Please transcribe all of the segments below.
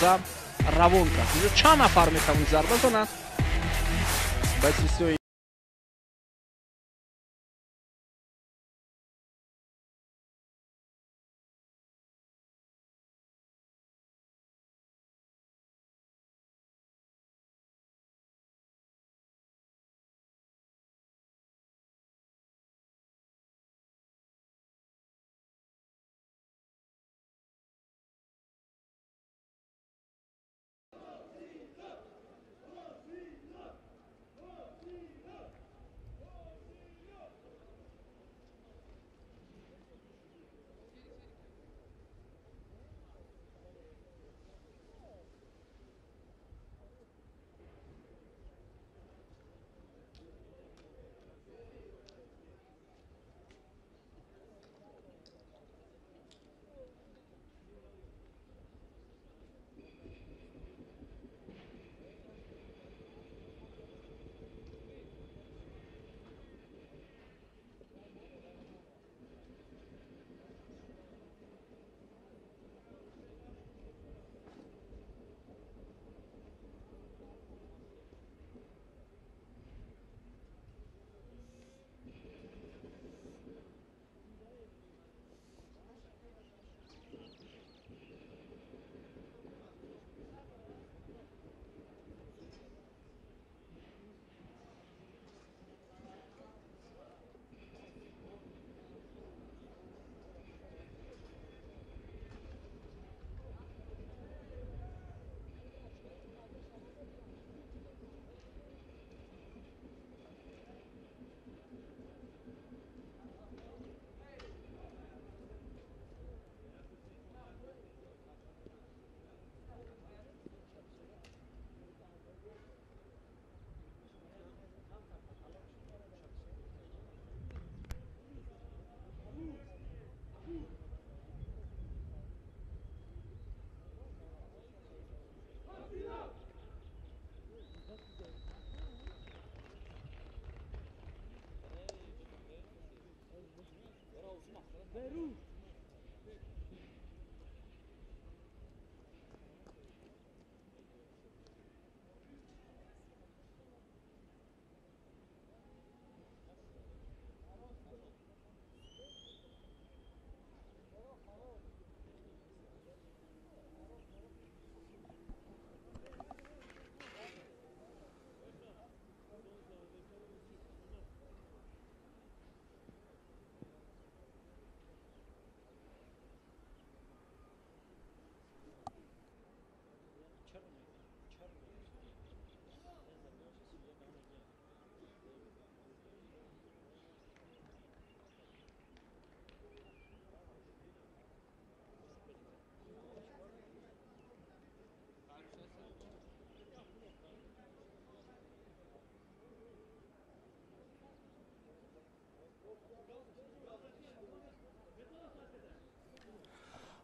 Дарвоза равон кард. Инҷо чанд нафар метавонад зарба занад? Ба истиснои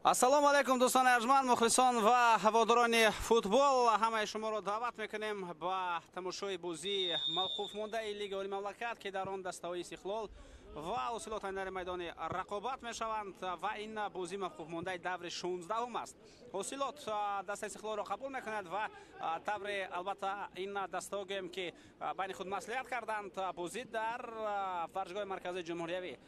Ассалому алайкум, дӯстони арҷманд, мухлисон ва ҳаводорони футбол. Ҳамаи шуморо даъват мекунем ба тамошои бозии мавқуфмондаи Лигаи Олии мамлакат, ки дар он дастаҳои Истиқлол ва Ҳосилот дар майдони рақобат мешаванд ва ин бозӣ мавқуфмондаи даври 16 аст. Ҳосилот дастаи Истиқлолро қабул мекунад ва тавре албатта ин дастаҳо гӯем ки байни худ маслиҳат карданд, бозӣ дар варзишгоҳи марказии ҷумҳуриявӣ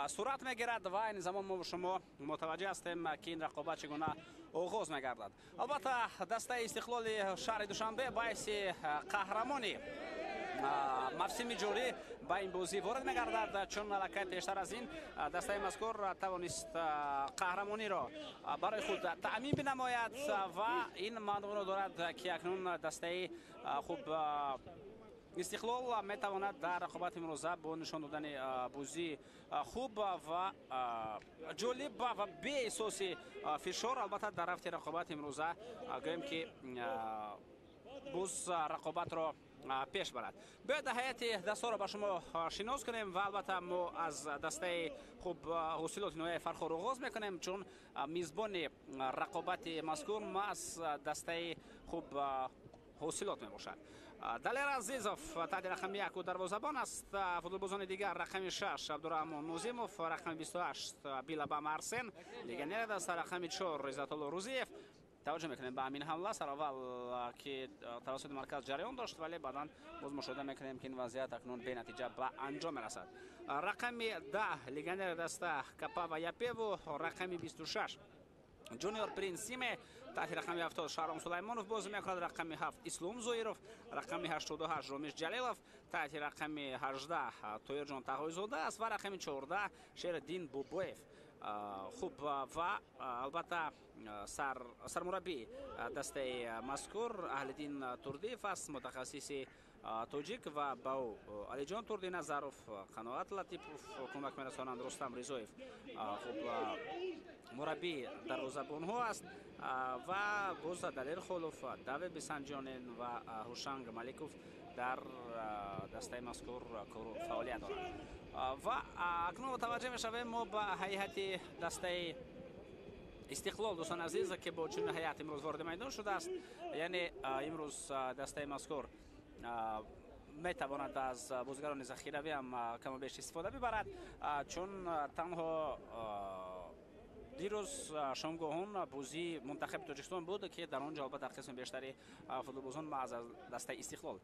сурат мегирад ва ин замон мо шумо мутаваҷҷеҳ ҳастем ки ин рақобат чӣ гуна оғоз мегардад. Албатта дастаи Истиқлоли шаҳри Душанбе боиси қаҳрамони мавсими ҷорӣ ба ин бозӣ ворид мегардад, чун аллакай пештар аз ин дастаи мазкур тавонист қаҳрамониро барои худ таъмин бинамояд ва ин маъноро дорад ки акнун дастаи хуб Истиқлол метавонад дар рақобати имрӯза бо нишон додани бозии хуб ва ҷолиб ва беэҳсоси фишор албатта дар рафти рақобати имрӯза гӯем ки боз рақобатро пеш барад. Биёед ҳайати дастаро ба шумо шинос кунем ва албатта мо аз дастаи хуб Ҳосилоти ноҳияи Фархор оғоз мекунем, чун мизбони рақобати мазкур маҳз дастаи хуб Ҳосилот мебошад. Далер Азизов таҳти рақами 1 дарвозабон аст. Футболбозони дигар рақами 6 Абдураҳмон Нозимов, рақами 28 Билабам Арсен, легионери даста рақами 4 Иззатулло Рузиев, Таваҷҷӯҳ мекунем ба ҳамин ҳамла сараввал, ки тавассути марказ ҷараён дошт, вале баъдан боз мушоҳида мекунем, ки ин вазъият акнун бенатиҷа ба анҷом мерасад. Рақами 10 легионери даста Капава Япеву, рақами 26 Ҷуниор Принсиме, таҳти рақами 70 Шаҳром Сулаймонов бозӣ мекунад, рақами 7 Ислом Зоиров, рақами 88 Ромиш Ҷалилов, таҳти рақами 18 Тоирҷон Тағойзода аст ва рақами 14 Шердин Бобоев. Хуб, ва албатта сармураббии дастаи мазкур Аҳлиддин Турдиев аст, мутахассиси тоҷик, ва ба ӯ Алиҷон Турдиназаров, Қаноат Латипов кӯмак мерасонанд, Рустам Ризоев хуб мураббии дарвозабонҳо аст ва боз Далер Холов, Даве Бисанҷонин ва Ҳушанг Маликов дар дастаи мазкур кору фаъолият доранд. Ва акнун мутаваҷҷеҳ мешавем мо ба ҳайати дастаи Истиқлол, дӯстони азиз, ки бо чунин ҳайат имрӯз вориди майдон шудааст. Яъне имрӯз дастаи мазкур метавонад аз бозигарони захиравӣ ҳам каму беш истифода бибарад, чун танҳо дирӯз шомгоҳон бозии мунтахаби Тоҷикистон буд, ки дар он ҷо албатта қисми бештари футболбозон аз дастаи Истиқлол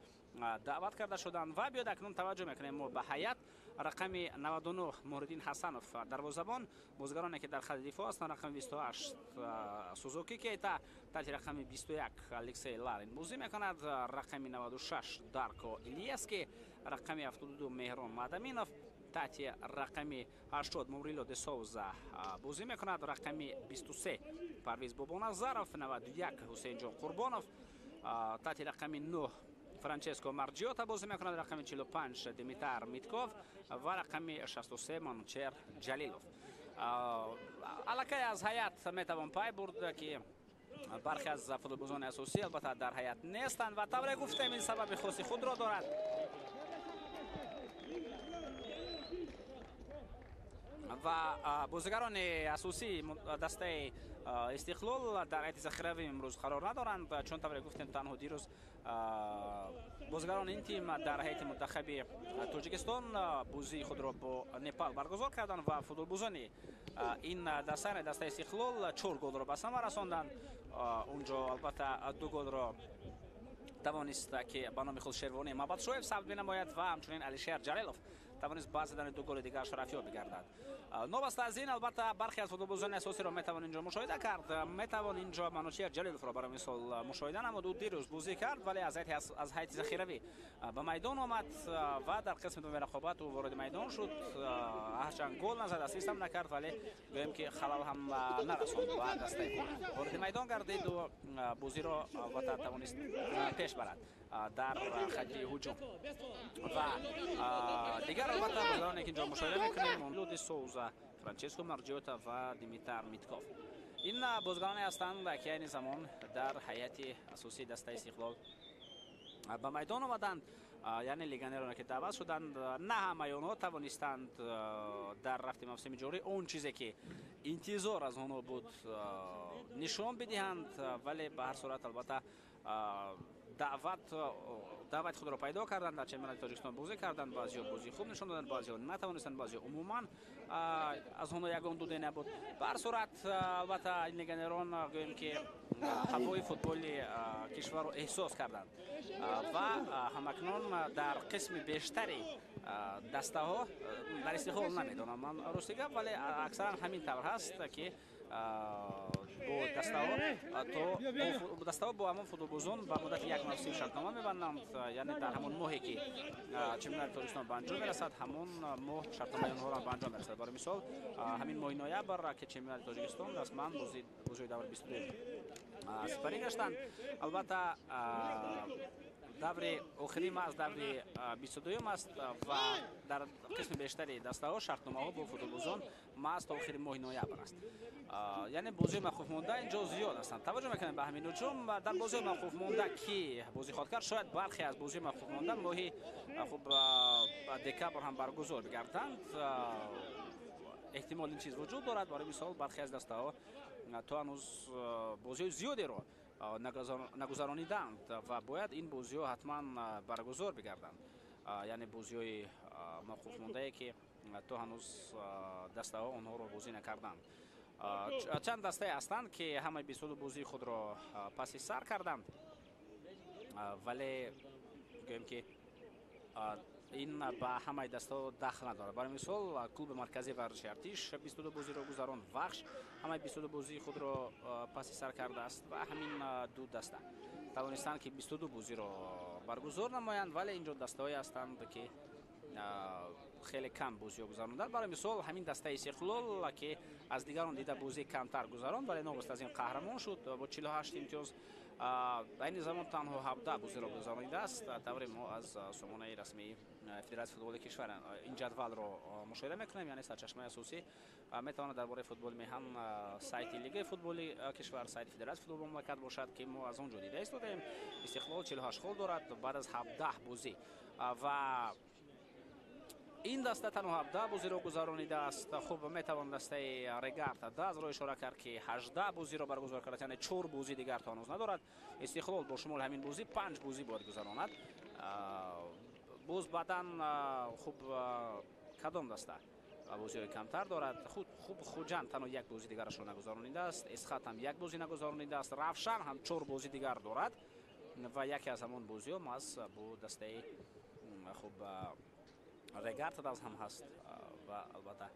даъват карда шуданд. Ва биёд акнун таваҷҷӯҳ мекунем мо ба ҳайат. Рақами 99 Муҳриддин Ҳасанов дарвозабон, бозигароне ки дар хати дифоъ ҳастанд, рақами 28 Сузуки Кейта, таҳти рақами 21 Алексей Ларин бозӣ мекунад, рақами 96 Дарко Илиески, рақами 72 Меҳрон Мадаминов, таҳти рақами 80 Мурило де Соуза бозӣ мекунад, рақами 23 Парвиз Бобоназаров, 91 Ҳусейнҷон Қурбонов, таҳти рақами 9 Франческо Марҷиота бозӣ мекунад, рақами 45 Димитар Митков ва рақами 63 Манучер Ҷалилов. Аллакай аз ҳайат метавон пай бурд, ки бархе аз футболбозони асосӣ албатта дар ҳайат нестанд ва тавре гуфтем, ин сабаби хоси худро дорад. Ва бозигарони асосии дастаи Истиқлол дар ҳайати захиравӣ имрӯз қарор надоранд, чун тавре гуфтем, танҳо дирӯз бозигарони ин тим дар ҳайати мунтахаби Тоҷикистон бозии худро бо Непал баргузор карданд ва футболбозони ин даста, дастаи Истиқлол, 4 голро ба самар расонданд. Унҷо албатта 2 голро тавонист, ки ба номи худ Шервонӣ Мабадшоев сабт бинамояд ва ҳамчунин Алишер Ҷалилов тавонист ба задани 2 голи дигар шарафёб бигардад. Новаста аз ин, албатта бархе аз футболбозони асосиро метавон инҷо мушоҳида кард. Метавон инҷо Манучер Ҷалиловро барои мисол мушоҳида намуд. Ӯ дирӯз бозӣ кард, вале аз ҳайати захиравӣ ба майдон омад ва дар қисми дуюми рақобат ӯ вориди майдон шуд. Ҳарчанд гол назад, ассист ҳам накард, вале гӯем ки халал ҳам нарасонд ба дастаи худ. Вориди майдон гардид ӯ бозиро албатта тавонист пеш барад дар хати ҳуҷум. Ва дигар албатта бозигароне ки инҷо мушоҳида мекунем, Луди Соуза, Франческо Марҷиота ва Димитар Митков. Ин бозигароне ҳастанд, ки айни замон дар ҳайати асосии дастаи Истиқлол ба майдон омаданд. Яъне легионероне ки даъват шуданд, на ҳамаи онҳо тавонистанд дар рафти мавсими ҷорӣ он чизе ки интизор аз онҳо буд нишон бидиҳанд, вале ба ҳар сурат албатта даъвати худро пайдо карданд, дар чемпионати Тоҷикистон бозӣ карданд, баъзеҳо бозии хуб нишон доданд, баъзеҳо натавонистанд, баъзеҳо умуман аз онҳо ягон дуде набуд. Ба ҳар сурат албатта ин легионерон гӯем ки ҳавои футболи кишварро эҳсос карданд ва ҳамакнун дар қисми бештари дастаҳо дар Истиқлол намедонам ман рости гап, вале аксаран ҳамин тавр ҳаст, ки бо дастаҳо то дастаҳо бо ҳамон футболбозон ба муддати як мавсим шартнома мебанданд. Яъне дар ҳамон моҳе ки чемпионати Тоҷикистон ба анҷом мерасад, ҳамон моҳ шартномаи онҳоро ба анҷом мерасад. Барои мисол, ҳамин моҳи ноябр, ки чемпионати Тоҷикистон расман бозиҳои даври 22 сипарӣ гаштанд, албатта даври охирӣ аз даври 22 аст ва дар қисми бештари дастаҳо шартномаҳо бо футболбозон маҳз то охири моҳи ноябр аст. Яъне бозиҳои мавқуф монда инҷо зиёд ҳастанд. Таваҷҷӯҳ мекунем ба ҳамин ҳуҷум. Дар бозиҳои мавқуф монда ки бозӣ хоҳад кард, шояд бархе аз бозиҳои мавқуф монда моҳи хуб декабр ҳам баргузор бигарданд. Эҳтимол ин чиз вуҷуд дорад. Барои мисол, бархе аз дастаҳо то ҳанӯз бозиҳои зиёдеро нагузарониданд ва бояд ин бозиҳо ҳатман баргузор бигарданд. Яъне бозиҳои мавқуф мондае ки то ҳанӯз дастаҳо онҳоро бозӣ накарданд. Чанд дастае ҳастанд, ки ҳамаи 22 бозии худро паси сар карданд, вале гӯем ки ин ба ҳамаи дастаҳо дахл надорад. Барои мисол, клуби марказии варзиши Артиш 22 бозиро гузаронд, Вахш ҳамаи 22 бозии худро паси сар кардааст ва ҳамин ду даста тавонистанд, ки 22 бозиро баргузор намоянд, вале инҷо дастаҳое ҳастанд, ки хеле кам бозиҳо гузаронданд. Барои мисол, ҳамин дастаи Истиқлол, ки аз дигарон дида бозии камтар гузаронд, вале новобаста аз ин қаҳрамон шуд бо 48 имтиёз. Айни замон танҳо 17 бозиро гузаронидааст. Тавре мо аз сомонаи расмии Федератсияи футболи кишвар ин ҷадвалро мушоҳида мекунем, яъне сарчашмаи асосӣ метавонад дар бораи футболи меҳан сайти Лигаи футболи кишвар, сайти Федератсияи футболи мамлакат бошад, ки мо аз он ҷо дида истодаем. Истиқлол 48 хол дорад баъд аз 17 бозӣ ва ин даста танҳо 17 бозиро гузаронидааст. Хуб, метавон дастаи Регарта Дазро ишора кард, ки 18 бозиро баргузор кардааст, яъне 4 бозӣ дигар то ҳанӯз надорад. Истиқлол бо шумоли ҳамин бозӣ 5 бозӣ бояд гузаронад. Боз баъдан, хуб, кадом даста бозиҳои камтар дорад? Хуб, Хуҷанд танҳо як бозӣ дигарашро нагузаронидааст, Эсхат ҳам як бозӣ нагузаронидааст, Равшан ҳам 4 бозӣ дигар дорад ва яке аз ҳамон бозиҳо маҳз бо дастаи, хуб, Регарта Даз ҳам ҳаст ва албатта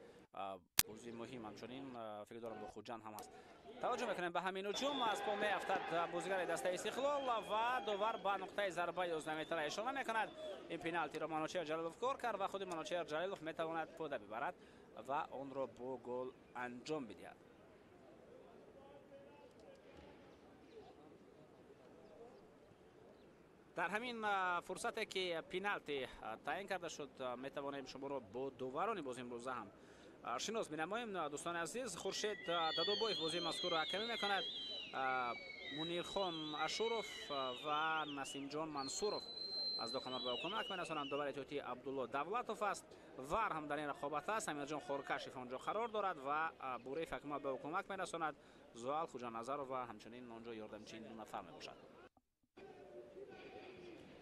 бозии муҳим ҳамчунин фикр дорам бо Хуҷанд ҳам ҳаст. Таваҷҷӯҳ мекунем ба ҳамин ҳуҷум. Аз по меафтад бозигари дастаи Истиқлол ва довар ба нуқтаи зарбаи 11 метра ишора мекунад. Ин пеналтиро Манучеҳр Ҷалилов кор кард ва худи Манучеҳр Ҷалилов метавонад пода бибарад ва онро бо гол анҷом бидиҳад. Дар ҳамин фурсате, ки пеналти таъин карда шуд, метавонем шуморо бо доварони бози имрӯза ҳам шинос бинамоем. Дӯстони азиз, Хуршед Дадобоев бозии мазкурро ҳакамӣ мекунад, Мунирхон Ашуров ва Насимҷон Мансуров аз ду канор ба ӯ кӯмак мерасонанд. Довари иттиҳодии Абдулло Давлатов аст. ВАР ҳам дар ин рақобат аст. Амирҷон Хоркашев онҷо қарор дорад ва Буреев Ҳакимов ба ӯ кӯмак мерасонад. Зуал Хуҷаназаров ва ҳамчунин онҷо ёрдамчии ду нафар мебошад.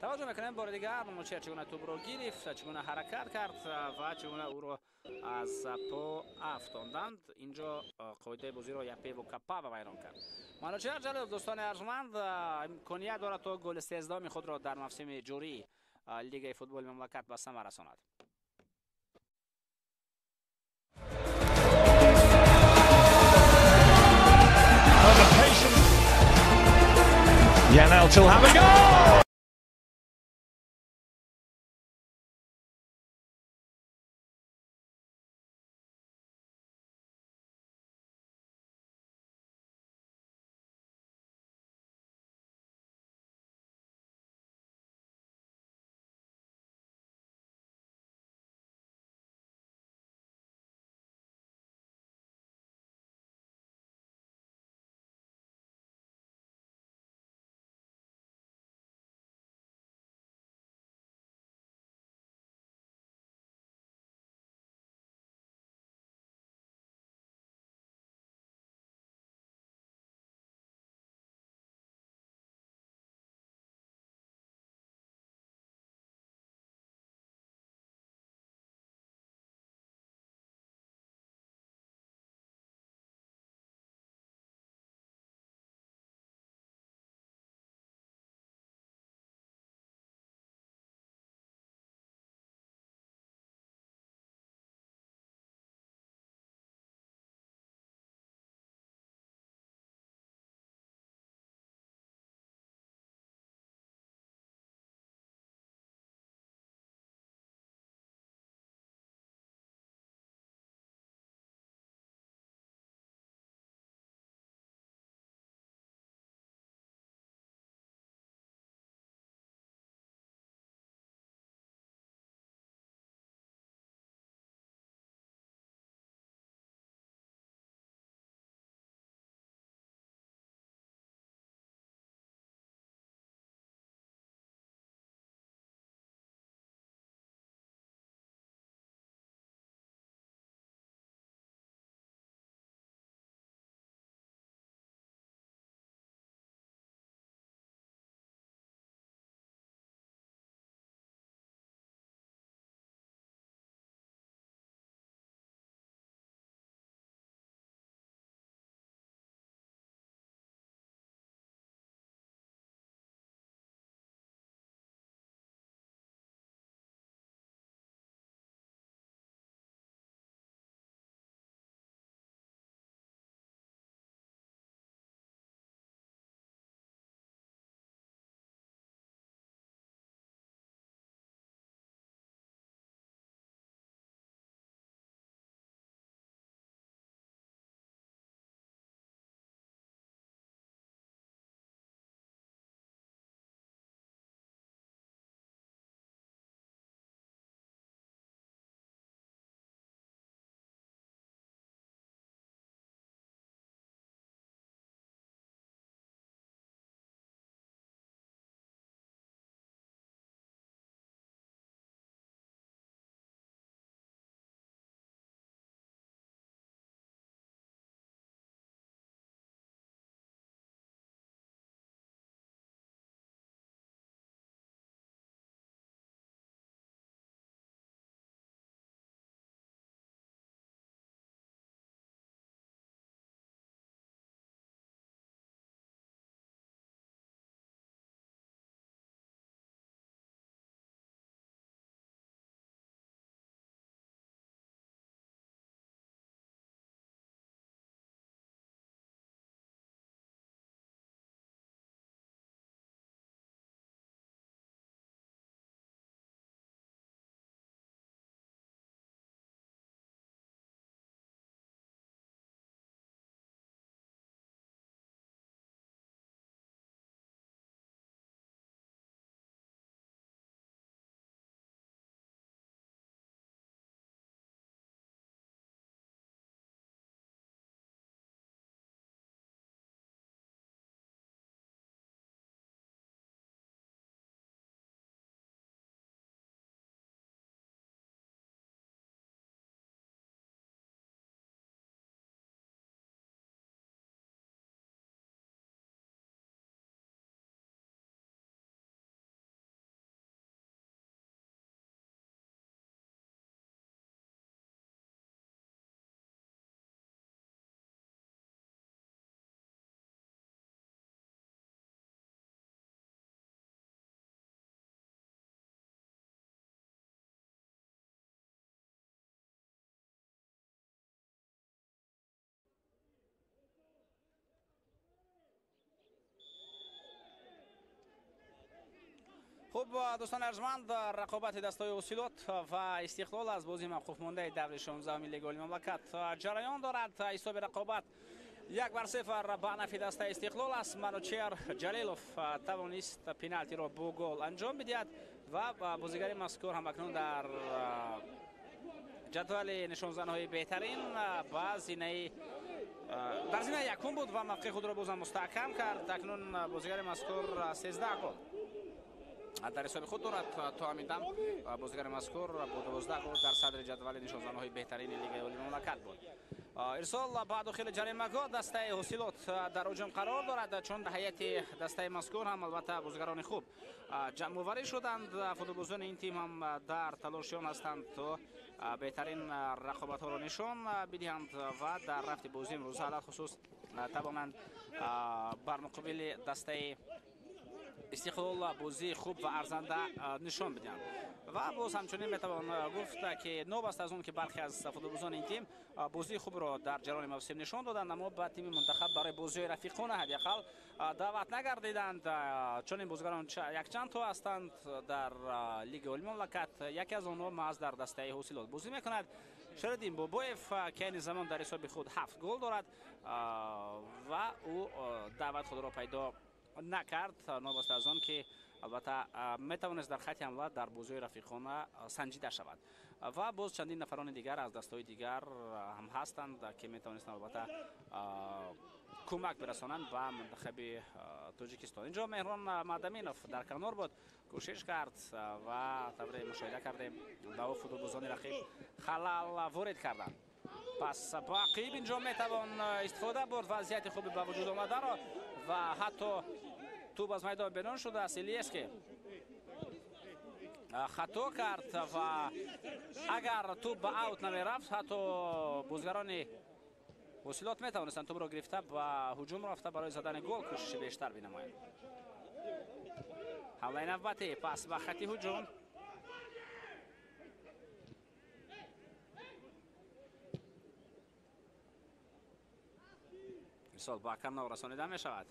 Таваҷҷӯҳ мекунем бори дигар Манучеҳр чӣ гуна тӯбро гирифт, чӣ гуна ҳаракат кард ва чӣ гуна ӯро аз по афтонданд. Инҷо қоидаи бозиро Япево Капава вайрон кард. Манучеҳр Ҷалилов, дӯстони арҷманд, имконият дорад то голи 13-уми худро дар мавсими ҷории Лигаи футболи мамлакат ба самар расонад. Yanel will have a goal! Хуб, дӯстони арҷманд, рақобати дастаҳои Ҳосилот ва Истиқлол аз бозии мавқуфмондаи даври 16-уми Лигаи Олии мамлакат ҷараён дорад. Ҳисоби рақобат 1-0 ба нафи дастаи Истиқлол аст. Манучер Ҷалилов тавонист пеналтиро бо гол анҷом бидиҳад ва бозигари мазкур ҳамакнун дар ҷадвали нишонзанҳои беҳтарин ба зинаи дар зинаи якум буд ва мавқеи худро бозам мустаҳкам кард. Акнун бозигари мазкур 13 гол дар ҳисоби худ дорад. То ҳамин дам бозигари мазкур бо 12 гол дар садри ҷадвали нишонзанҳои беҳтарини Лигаи Олии мамлакат буд. Ирсол ба дохили ҷаримагоҳ дастаи Ҳосилот дар ҳуҷум қарор дорад, чун ҳайати дастаи мазкур ҳам албатта бозигарони хуб ҷамъоварӣ шуданд. Футболбозони ин тим ҳам дар талошиён ҳастанд то беҳтарин рақобатҳоро нишон бидиҳанд ва дар рафти бозӣ имрӯза алалхусус тавонанд бар муқобили дастаи Истиқлол бозии хуб ва арзанда нишон бидиҳанд. Ва боз ҳамчунин метавон гуфт, ки новобаста аз он ки бархе аз футболбозони ин тим бозии хубро дар ҷараёни мавсим нишон доданд, аммо ба тими мунтахаб барои бозиҳои рафиқона ҳадди ақал даъват нагардиданд. Чунин бозигарон якчанд то ҳастанд дар Лигаи Олии мамлакат. Яке аз онҳо маҳз дар дастаи Ҳосилот бозӣ мекунад. Шариддин Бобоев, ки айни замон дар ҳисоби худ 7 гол дорад ва ӯ даъват худро пайдо накард, новобаста аз он ки албатта метавонист дар хати ҳамла дар бозиҳои рафиқона санҷида шавад. Ва боз чандин нафарони дигар аз дастҳои дигар ҳам ҳастанд, ки метавонистанд албатта кӯмак бирасонанд ба мунтахаби Тоҷикистон. Инҷо Меҳрон Мадаминов дар канор буд, кӯшиш кард ва тавре мушоҳида кардем ба ӯ футболбозони рақиб халал ворид карданд. Пас ба ақиб инҷо метавон истифода бурд вазъияти хуби ба вуҷуд омадаро ва ҳатто тӯб аз майдон берун шудааст. Илиески хато кард ва агар тӯб ба аут намерафт, ҳатто бозигарони Ҳосилот метавонистанд тӯбро гирифта ба ҳуҷум рафта барои задани гол кӯшиши бештар бинамоянд. Ҳамлаи навбатӣ пас ба хати ҳуҷум. Ирсол ба канор расонида мешавад.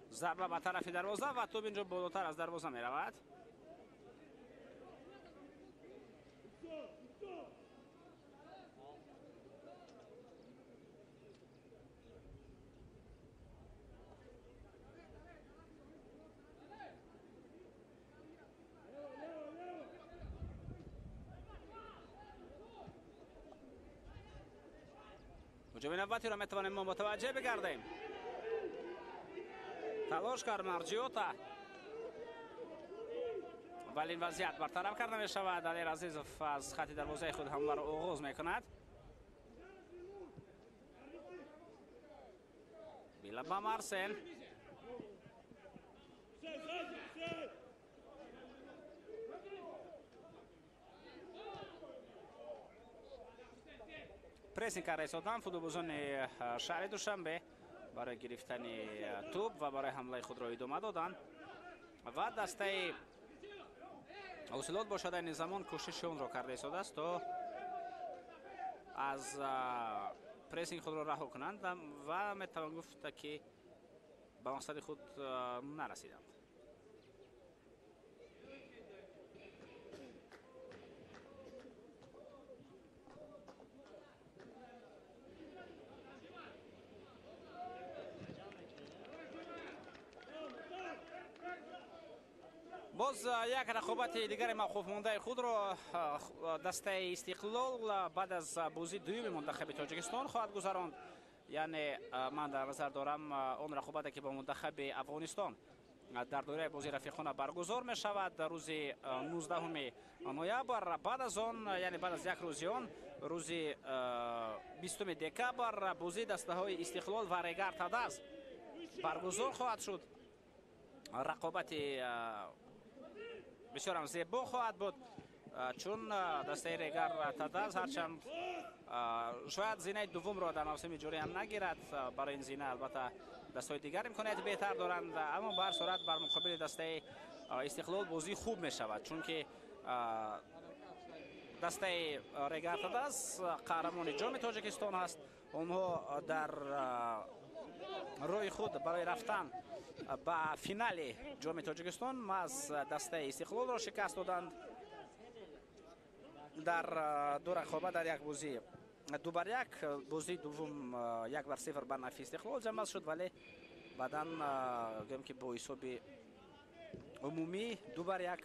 Зарба ба тарафи дарвоза ва тӯб инҷо болотар аз дарвоза меравад. ҳуҷуми навбатиро метавонем мо мутаваҷҷеҳ бигардем. Талош кард Марҷиота, вале ин вазъият бартараф карда мешавад. Алир Азизов аз хати дарвозаи худ ҳамларо оғоз мекунад. Била ба Марсел. Прессинг карда истодан футболбозони шаҳри Душанбе барои гирифтани тӯб ва барои ҳамлаи худро идома доданд ва дастаи Ҳосилот бошад айни замон кӯшиши онро карда истодааст то аз прессинг худро раҳо кунанд ва метавон гуфт, ки ба мақсади худ нарасиданд. Боз як рақобати дигари мавқуфмондаи худро дастаи Истиқлол баъд аз бозии дуюми мунтахаби Тоҷикистон хоҳад гузаронд. Яъне ман дар назар дорам он рақобате ки бо мунтахаби Афғонистон дар доираи бозии рафиқона баргузор мешавад рӯзи 19 ноябр. Баъд аз он, яъне баъд аз як рӯзи он, рӯзи 20 декабр бозии дастаҳои Истиқлол ва Регар Тадаз баргузор хоҳад шуд. Рақобати бисёрам зебо хоҳад буд, чун дастаи Регар Тадаз ҳарчанд шояд зинаи дуввумро дар мавсими ҷорӣ ҳам нагирад, барои ин зина албатта дастаҳои дигар имконияти беҳтар доранд, аммо ба ҳар сурат бар муқобили дастаи Истиқлол бозии хуб мешавад, чунки дастаи Регар Тадаз қаҳрамони ҷоми Тоҷикистон ҳаст. Онҳо дар роҳи худ барои рафтан ба финали ҷоми Тоҷикистон маҳз дастаи Истиқлолро шикаст доданд. Дар ду рақобат дар як бозӣ 2-1, бозии дуввум 1-0 ба нафи Истиқлол ҷамъбаст шуд, вале баъдан гӯем ки бо ҳисоби умумӣ 2-1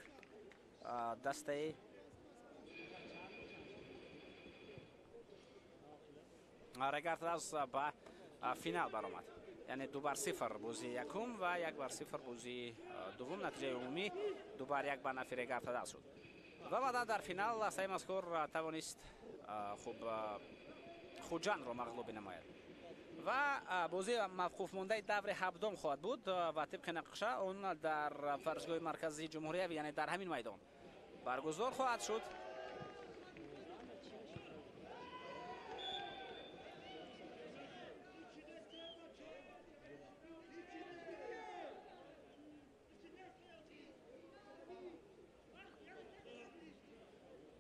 дастаи Регар-ТадАЗ ба финал баромад. Яъне 2-0 бозии якум ва 1-0 бозии дуввум. Натиҷаи умумӣ 2-1 ба нафи Регар-ТадАЗ шуд. Ва баъдан дар финал дастаи мазкур тавонист хуб Хуҷандро мағлуб намояд. Ва бозии мавқуфмондаи даври ҳабдум хоҳад буд ва тибқи нақша он дар варзишгоҳи марказии ҷумҳуриявӣ, яъне дар ҳамин майдон баргузор хоҳад шуд.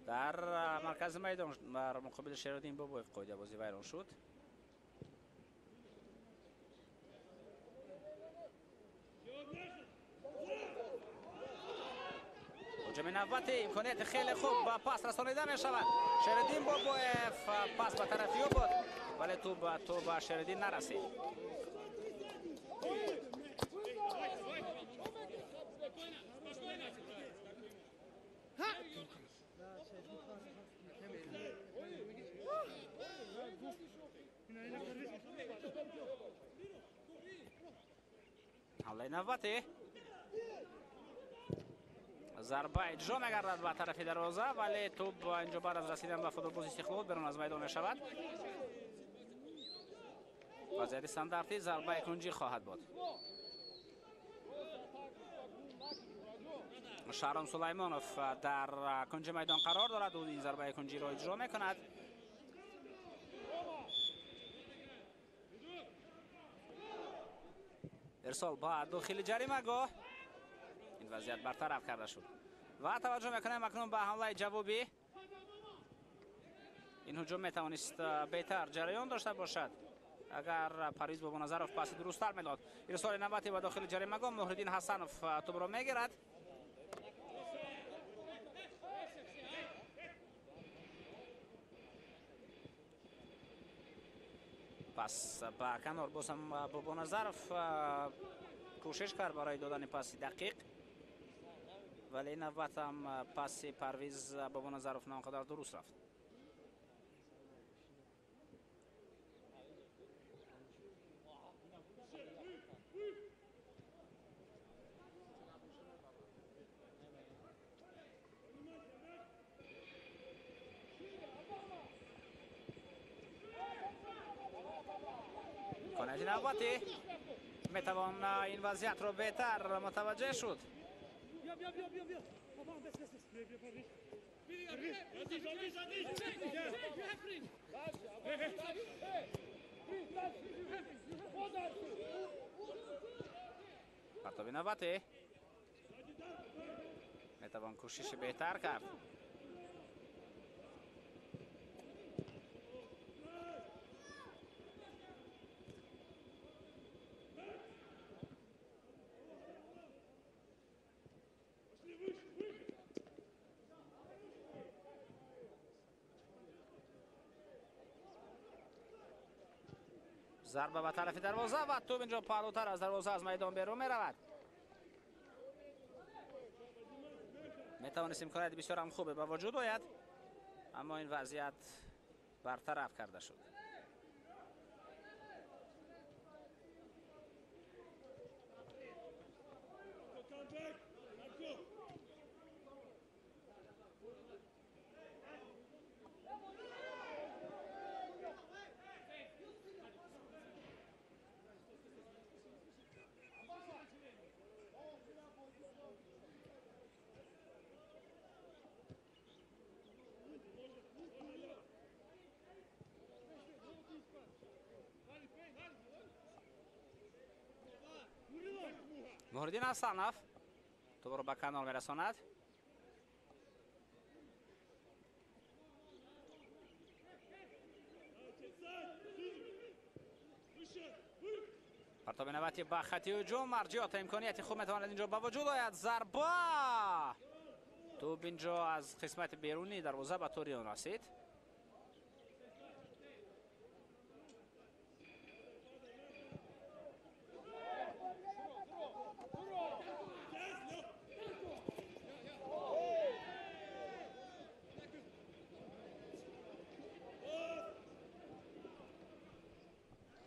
Дар маркази майдон бар муқобили Шериддин Бобоев қоидабозӣ вайрон шуд. Ҳуҷуми навбатӣ, имконияти хеле хуб ба пас расонида мешавад. Шериддин Бобоев пас ба тарафи ӯ буд, вале тӯб ба Шериддин нарасид. Ҳамлаи навбатӣ, зарба иҷро мегардад ба тарафи дарвоза, вале тӯб инҷо баъд аз расидан ба футболбози Истиқлол берун аз майдон мешавад. Вазъияти стандартӣ, зарбаи кунҷӣ хоҳад буд. Шаҳром Сулаймонов дар кунҷи майдон қарор дорад, ӯ ин зарбаи кунҷиро иҷро мекунад. Ирсол ба дохили ҷаримагоҳ, ин вазъият бартараф карда шуд. Ва таваҷҷӯҳ мекунем акнун ба ҳамлаи ҷавобӣ. Ин ҳуҷум метавонист беҳтар ҷараён дошта бошад агар Парвиз Бобоназаров паси дурусттар медод. Ирсоли навбатӣ ба дохили ҷаримагоҳ, Муҳриддин Ҳасанов тӯбро мегирад. Пас ба канор бозам Бобоназаров кӯшиш кард барои додани паси дақиқ, вале ин навбат ҳам паси Парвиз Бобоназаров на он қадар дуруст рафт. Имконияти навбатӣ, метавон ин вазъиятро беҳтар мутаваҷҷеҳ шуд. Партоби навбатӣ, метавон кӯшиши беҳтар кард. Зарба ба тарафи дарвоза ва тӯб инҷо паҳлӯтар аз дарвоза аз майдон берун меравад. Метавонист имконияти бисёр ҳам хубе ба вуҷуд ояд, аммо ин вазъият бартараф карда шуд. Муҳриддин Ҳасанов тӯбро ба канор мерасонад. Тоби ба хати ҳуҷум, Марҷиёта имконияти хуб метавонад инҷо ба вуҷуд ояд. Зарба! Тӯб инҷо аз қисмати берунии дарвоза ба тори он расид.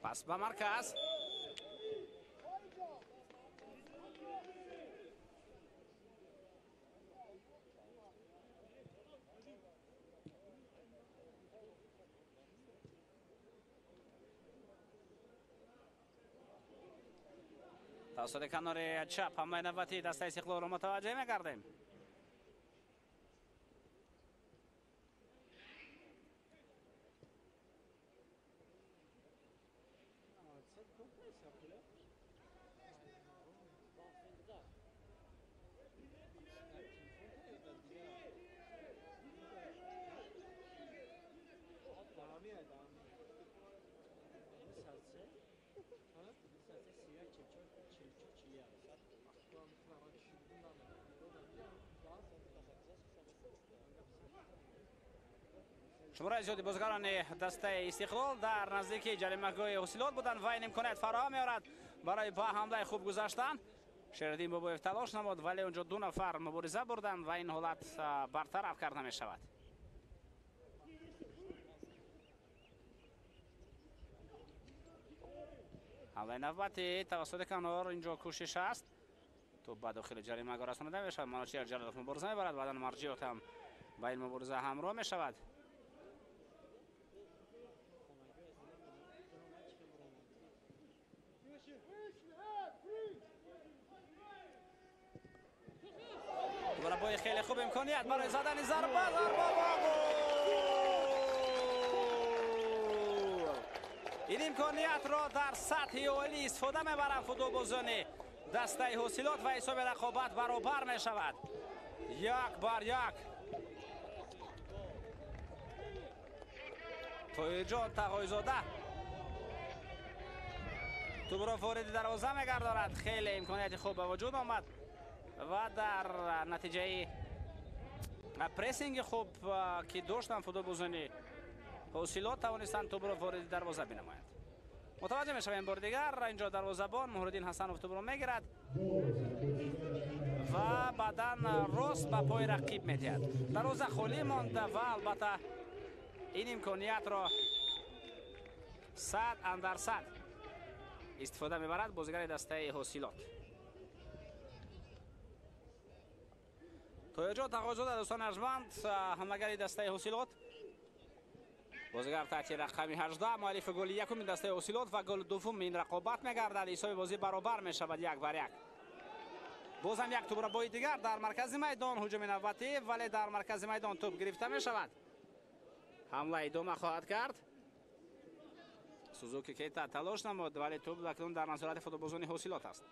Пас ба марказ. Тавассути канори чап ҳамлаи навбатии дастаи Истиқлолро мутаваҷҷеҳ мегардем. Шумораи зиёди бозигарони дастаи Истиқлол дар наздикии ҷаримагоҳи Ҳосилот буданд ва ин имконият фароҳам меорад барои ба ҳамлаи хуб гузаштан. Шериддин Бобоев талош намуд, вале онҷо ду нафар мубориза бурданд ва ин ҳолат бартараф карда мешавад. Ҳамлаи навбатӣ тавассути канор инҷо кӯшиш аст. Тӯб ба дохили ҷаримагоҳ расонида мешавад. Маночеҳр Ҷалолов мубориза мебарад, баъдан Марҷиёт ҳам ба ин мубориза ҳамроҳ мешавад. Дубора хеле хуб имконият барои задани зарба, зарба ва гол! Ин имкониятро дар сатҳи олӣ истифода мебаранд футболбозони дастаи Ҳосилот ва ҳисоби рақобат баробар мешавад. 1-1. Тоирҷон Тағойзода тӯбро вориди дарвоза мегардонад. Хеле имконияти хуб ба вуҷуд омад ва дар натиҷаи прессинги хуб ки доштанд футболбозони Ҳосилот тавонистанд тӯбро вориди дарвоза бинамоянд. Мутаваҷҷеҳ мешавем бори дигар инҷо дарвозабон Муҳриддин Ҳасанов тӯбро мегирад ва баъдан рост ба пои рақиб медиҳад. Дарвоза холӣ монда ва албатта ин имкониятро 100% истифода мебарад бозигари дастаи Ҳосилот. Тоирҷон Тағойзода, дӯстони арҷманд, ҳамлагари дастаи Ҳосилот, бозигар таҳти рақами 18, муаллифи голи якуми дастаи Ҳосилот ва голи дуввуми ин рақобат мегардад. Ҳисоби бозӣ баробар мешавад 1-1. Бозам як тӯбрабои дигар дар маркази майдон, ҳуҷуми навбатӣ, вале дар маркази майдон тӯб гирифта мешавад. Ҳамла идома хоҳад кард. Сузуки Кейта талош намуд, вале тӯб акнун дар назорати футболбозони Ҳосилот аст.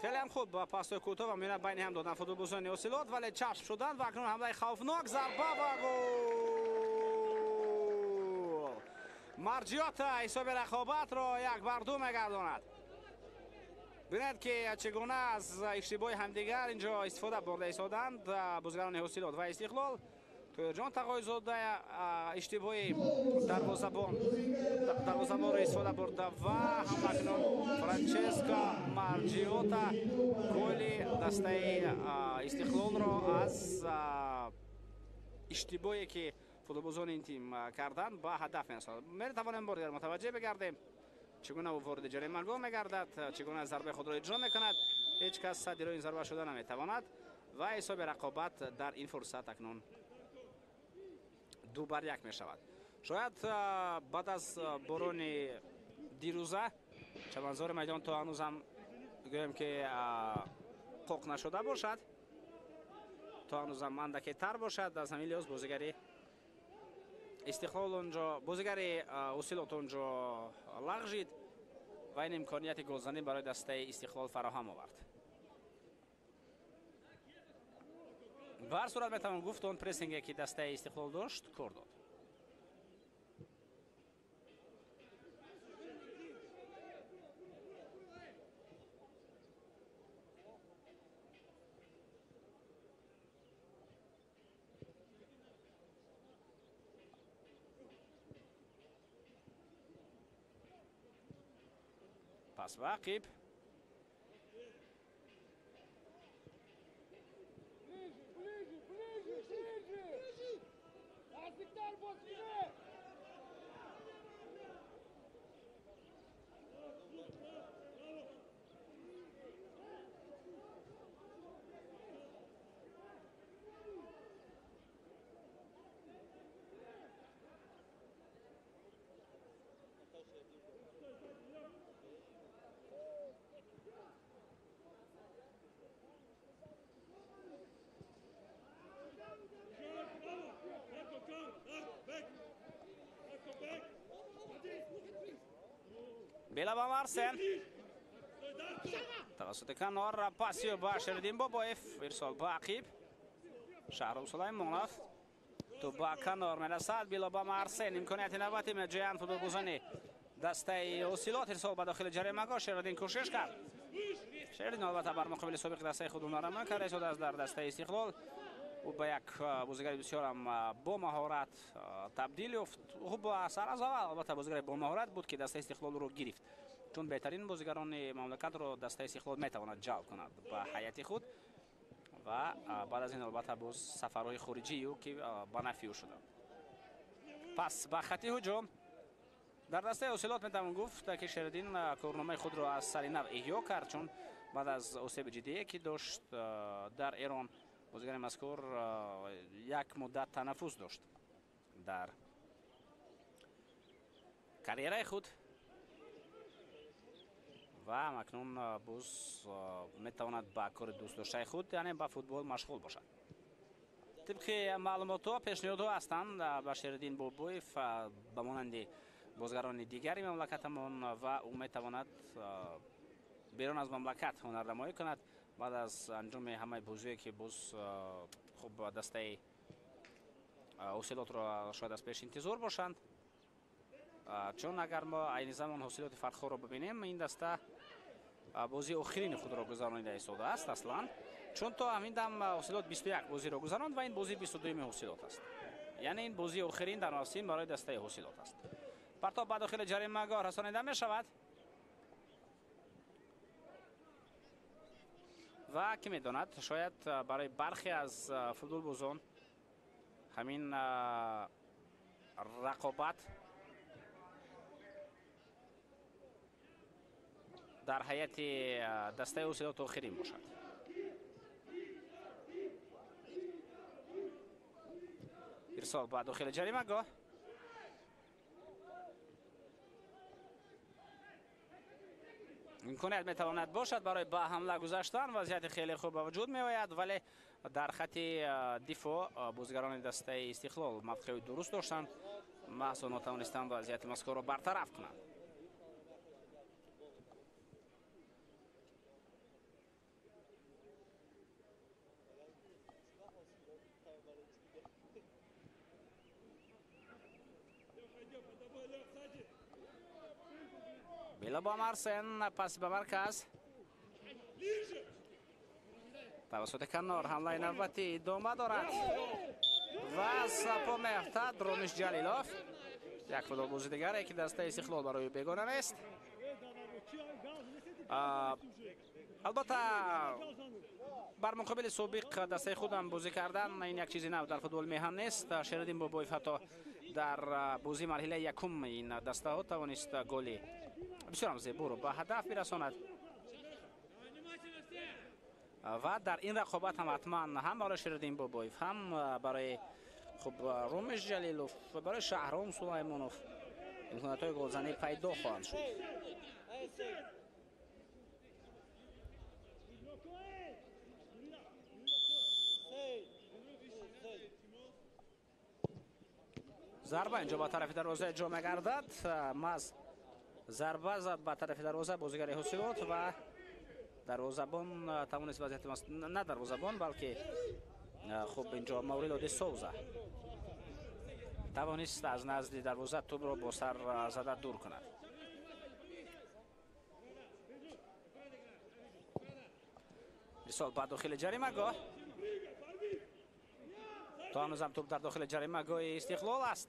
Хеле ҳам хуб ба пасҳои кӯтоҳ ва миёна байни ҳам доданд футболбозони Ҳосилот, вале чашм шуданд ва акнун ҳамлаи хавфнок, зарба ва гол! Марҷиёта ҳисоби рақобатро 1-2 мегардонад. Бинед ки чӣ гуна аз иштибоҳи ҳамдигар инҷо истифода бурда истоданд бозигарони Ҳосилот ва Истиқлол. Тоирҷон Тағойзода иштибоҳи дарвозабонро истифода бурда ва ҳамакнун Франческо Марҷиота голи дастаи Истиқлолро аз иштибоҳе ки футболбозони ин тим карданд ба ҳадаф мерасонад. Метавонем бор дигар мутаваҷҷеҳ бигардем чӣ гуна ӯ вориди ҷаримагоҳ мегардад, чӣ гуна зарбаи худро иҷро мекунад. Ҳеҷ кас садди роҳи ин зарба шуда наметавонад ва ҳисоби рақобат дар ин фурсат акнун 2-1 мешавад. Шояд баъд аз борони дирӯза чаманзори майдон то ҳанӯзам гӯем ки қоқ нашуда бошад, то ҳанӯзам андаке тар бошад. Аз ҳамин лиҳоз бозигари Истиқлол онҷо, бозигари Ҳосилот онҷо лағжид ва ин имконияти голзанӣ барои дастаи Истиқлол фароҳам овард. Ба ҳар сурат метавон гуфт, он прессинге ки дастаи Истиқлол дошт, кор дод. Пас ба ақиб. Бела ба Марсен. Тавассути канор пасиё ба Шериддин Бобоев, ирсол ба ақиб. Шаҳром Сулаймонов ту ба канор мерасад. Било ба Марсен, имконияти навбатӣ меҷӯянд футболбозони дастаи Ҳосилот. Ирсол ба дохили ҷаримагоҳ, Шериддин кӯшиш кард. Шериддин албатта бар муқобили собиқи дастаи худ ҳунарнамоӣ карда истодааст дар дастаи Истиқлол. Ӯ ба як бозигари бисёрам бо маҳорат табдил ёфт. Хуб, сар аз аввал албатта бозигари бо маҳорат буд, ки дастаи Истиқлолро гирифт, чун беҳтарин бозигарони мамлакатро дастаи Истиқлол метавонад ҷалб кунад ба ҳайати худ ва баъд аз ин албатта боз сафарҳои хориҷии ӯ ки ба нафъи ӯ шуданд. Пас ба хати ҳуҷум дар дастаи Ҳосилот метавон гуфт, ки Шериддин корномаи худро аз сари нав эҳё кард, чун баъд аз осеби ҷиддие ки дошт дар Эрон, бозигари мазкур як муддат танаффус дошт дар карьераи худ ва акнун боз метавонад ба кори дӯстдоштаи худ, яъне ба футбол машғул бошад. Тибқи маълумотҳо, пешниҳодҳо ҳастанд ба Шериддин Бобоев ба монанди бозигарони дигари мамлакатамон ва ӯ метавонад берун аз мамлакат ҳунарнамоӣ кунад баъд аз анҷоми ҳамаи бозие ки боз хуб дастаи Ҳосилотро шояд аз пеш интизор бошанд. Чун агар мо айни замон Ҳосилоти Фархорро бибинем, ин даста бозии охирини худро гузаронида истодааст аслан, чун то ҳамин дам Ҳосилот 21 бозиро гузаронд ва ин бозии 22-юми Ҳосилот аст. Яъне ин бозии охирин дар мавсим барои дастаи Ҳосилот аст. Партоб ба дохили ҷаримагоҳ расонида мешавад ва ки медонад, шояд барои бархе аз футболбозон ҳамин рақобат дар ҳайати дастаи Ҳосилот охирин бошад. Ирсол ба дохили ҷаримагоҳ. Имконият метавонад бошад барои ба ҳамла гузаштан. Вазъияти хеле хуб ба вуҷуд меояд, вале дар хати дифоъ бозигарони дастаи Истиқлол мавқеи дуруст доштанд, маҳз онҳо тавонистанд вазъияти мазкурро бартараф кунанд. Бела ба Марсен, пас ба марказ. Тавассути канор ҳамлаи навбатӣ идома дорад ва аз по меафтад Ромиш Ҷалилов, як футболбози дигаре ки дастаи Истиқлол барои ӯ бегона нест. Албатта бар муқобили собиқ дастаи худам бозӣ кардан ин як чизи нав дар футболи меҳан нест. Шериддин Бобоев ҳатто дар бозии марҳилаи якум ин дастаҳо тавонист голи бисёрам зеборо ба ҳадаф бирасонад ва дар ин рақобат ҳам ҳатман ҳам барои Шериддин Бобоев, ҳам барои хуб Ромиш Ҷалилов ва барои Шаҳром Сулаймонов имкониятҳои голзанӣ пайдо хоҳанд шуд. Зарба инҷо ба тарафи дарвоза ҷо мегардад. Маз зарба зад ба тарафи дарвоза бозигари Ҳосилот ва дарвозабон тавонист вазъияти на дарвозабон, балки Хуб инҷо Маурило де Соуза тавонист аз назди дарвоза тӯбро бо сар зада дур кунад. Ирсол ба дохили ҷаримагоҳ. То ҳанӯзам тӯб дар дохили ҷаримагоҳи Истиқлол аст.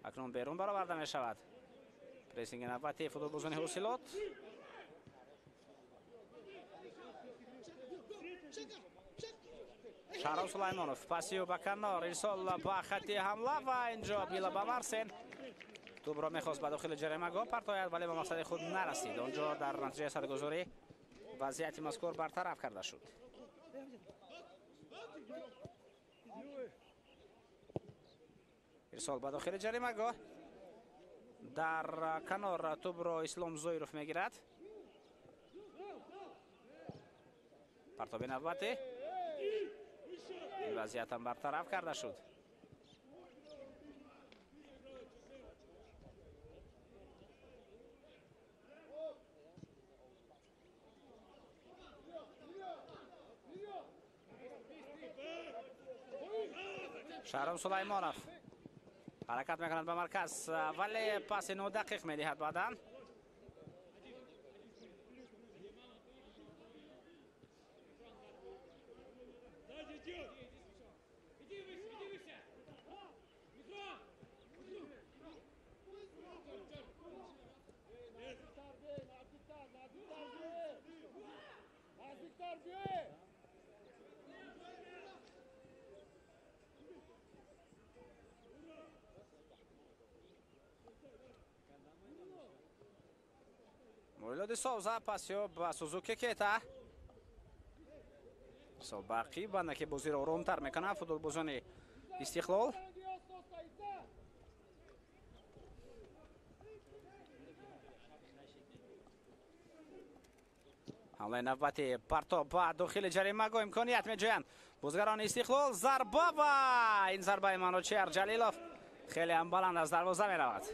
Акнун берун бароварда мешавад. Прессинги навбати футболбозони Ҳосилот. Шаҳром Сулаймонов паси ба канор, ирсол ба хатти ҳамла ва инҷо Била ба Марсен тӯбро мехост ба дохили ҷаримагоҳ партояд, вале ба мақсади худ нарасид. Онҷо дар натиҷаи саргузорӣ вазъияти мазкур бартараф карда шуд. Ирсол ба дохили ҷаримагоҳ. Дар канор тӯбро Ислом Зоиров мегирад. Партоби навбатӣ. Ин вазъиятам бартараф карда шуд. Шаҳром Сулаймонов ҳаракат мекунад ба марказ, вале паси нодақиқ медиҳад баъдан. Мурило де Соуза пасиё ба Сузуки Кета. Бақӣ банда ки бозиро оромтар мекунад футболбозони Истиқлол. Ҳамлаи навбати партоб ба дохили ҷаримагоҳ имконият меҷӯянд бозигарони Истиқлол. Зарба ва ин зарбаи Манучеҳр Ҷалилов хеле ҳам баланд аз дарвоза меравад.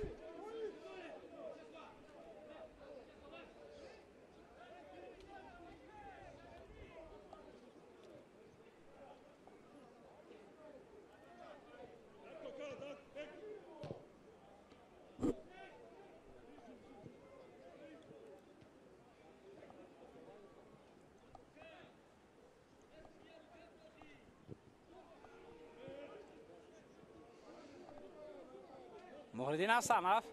Муҳриддин Ҳасанов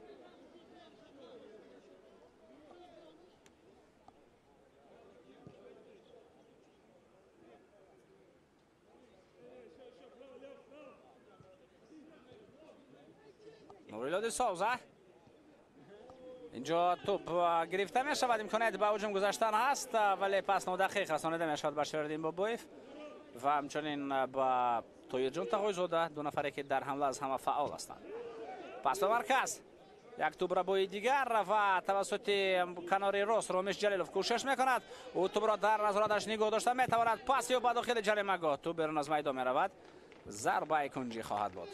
Мурило де Соуза. Инҷо тӯб гирифта мешавад, имконият ба ҳуҷум гузаштан ҳаст, вале пас нодақиқ расонида мешавад ба Шердин Бобоев ва ҳамчунин ба Тоирҷон Тағойзода, ду нафаре ки дар ҳамла аз ҳама фаъол ҳастанд. Пас ба марказ як тӯбрабои дигар ва тавассути канори рост Ромиш Ҷалилов кӯшиш мекунад. Ӯ тӯбро дар назораташ нигоҳ дошта метавонад. Пас ё ба дохили ҷаримагоҳ тӯб берун аз майдон меравад. Зарбаи кунҷӣ хоҳад буд.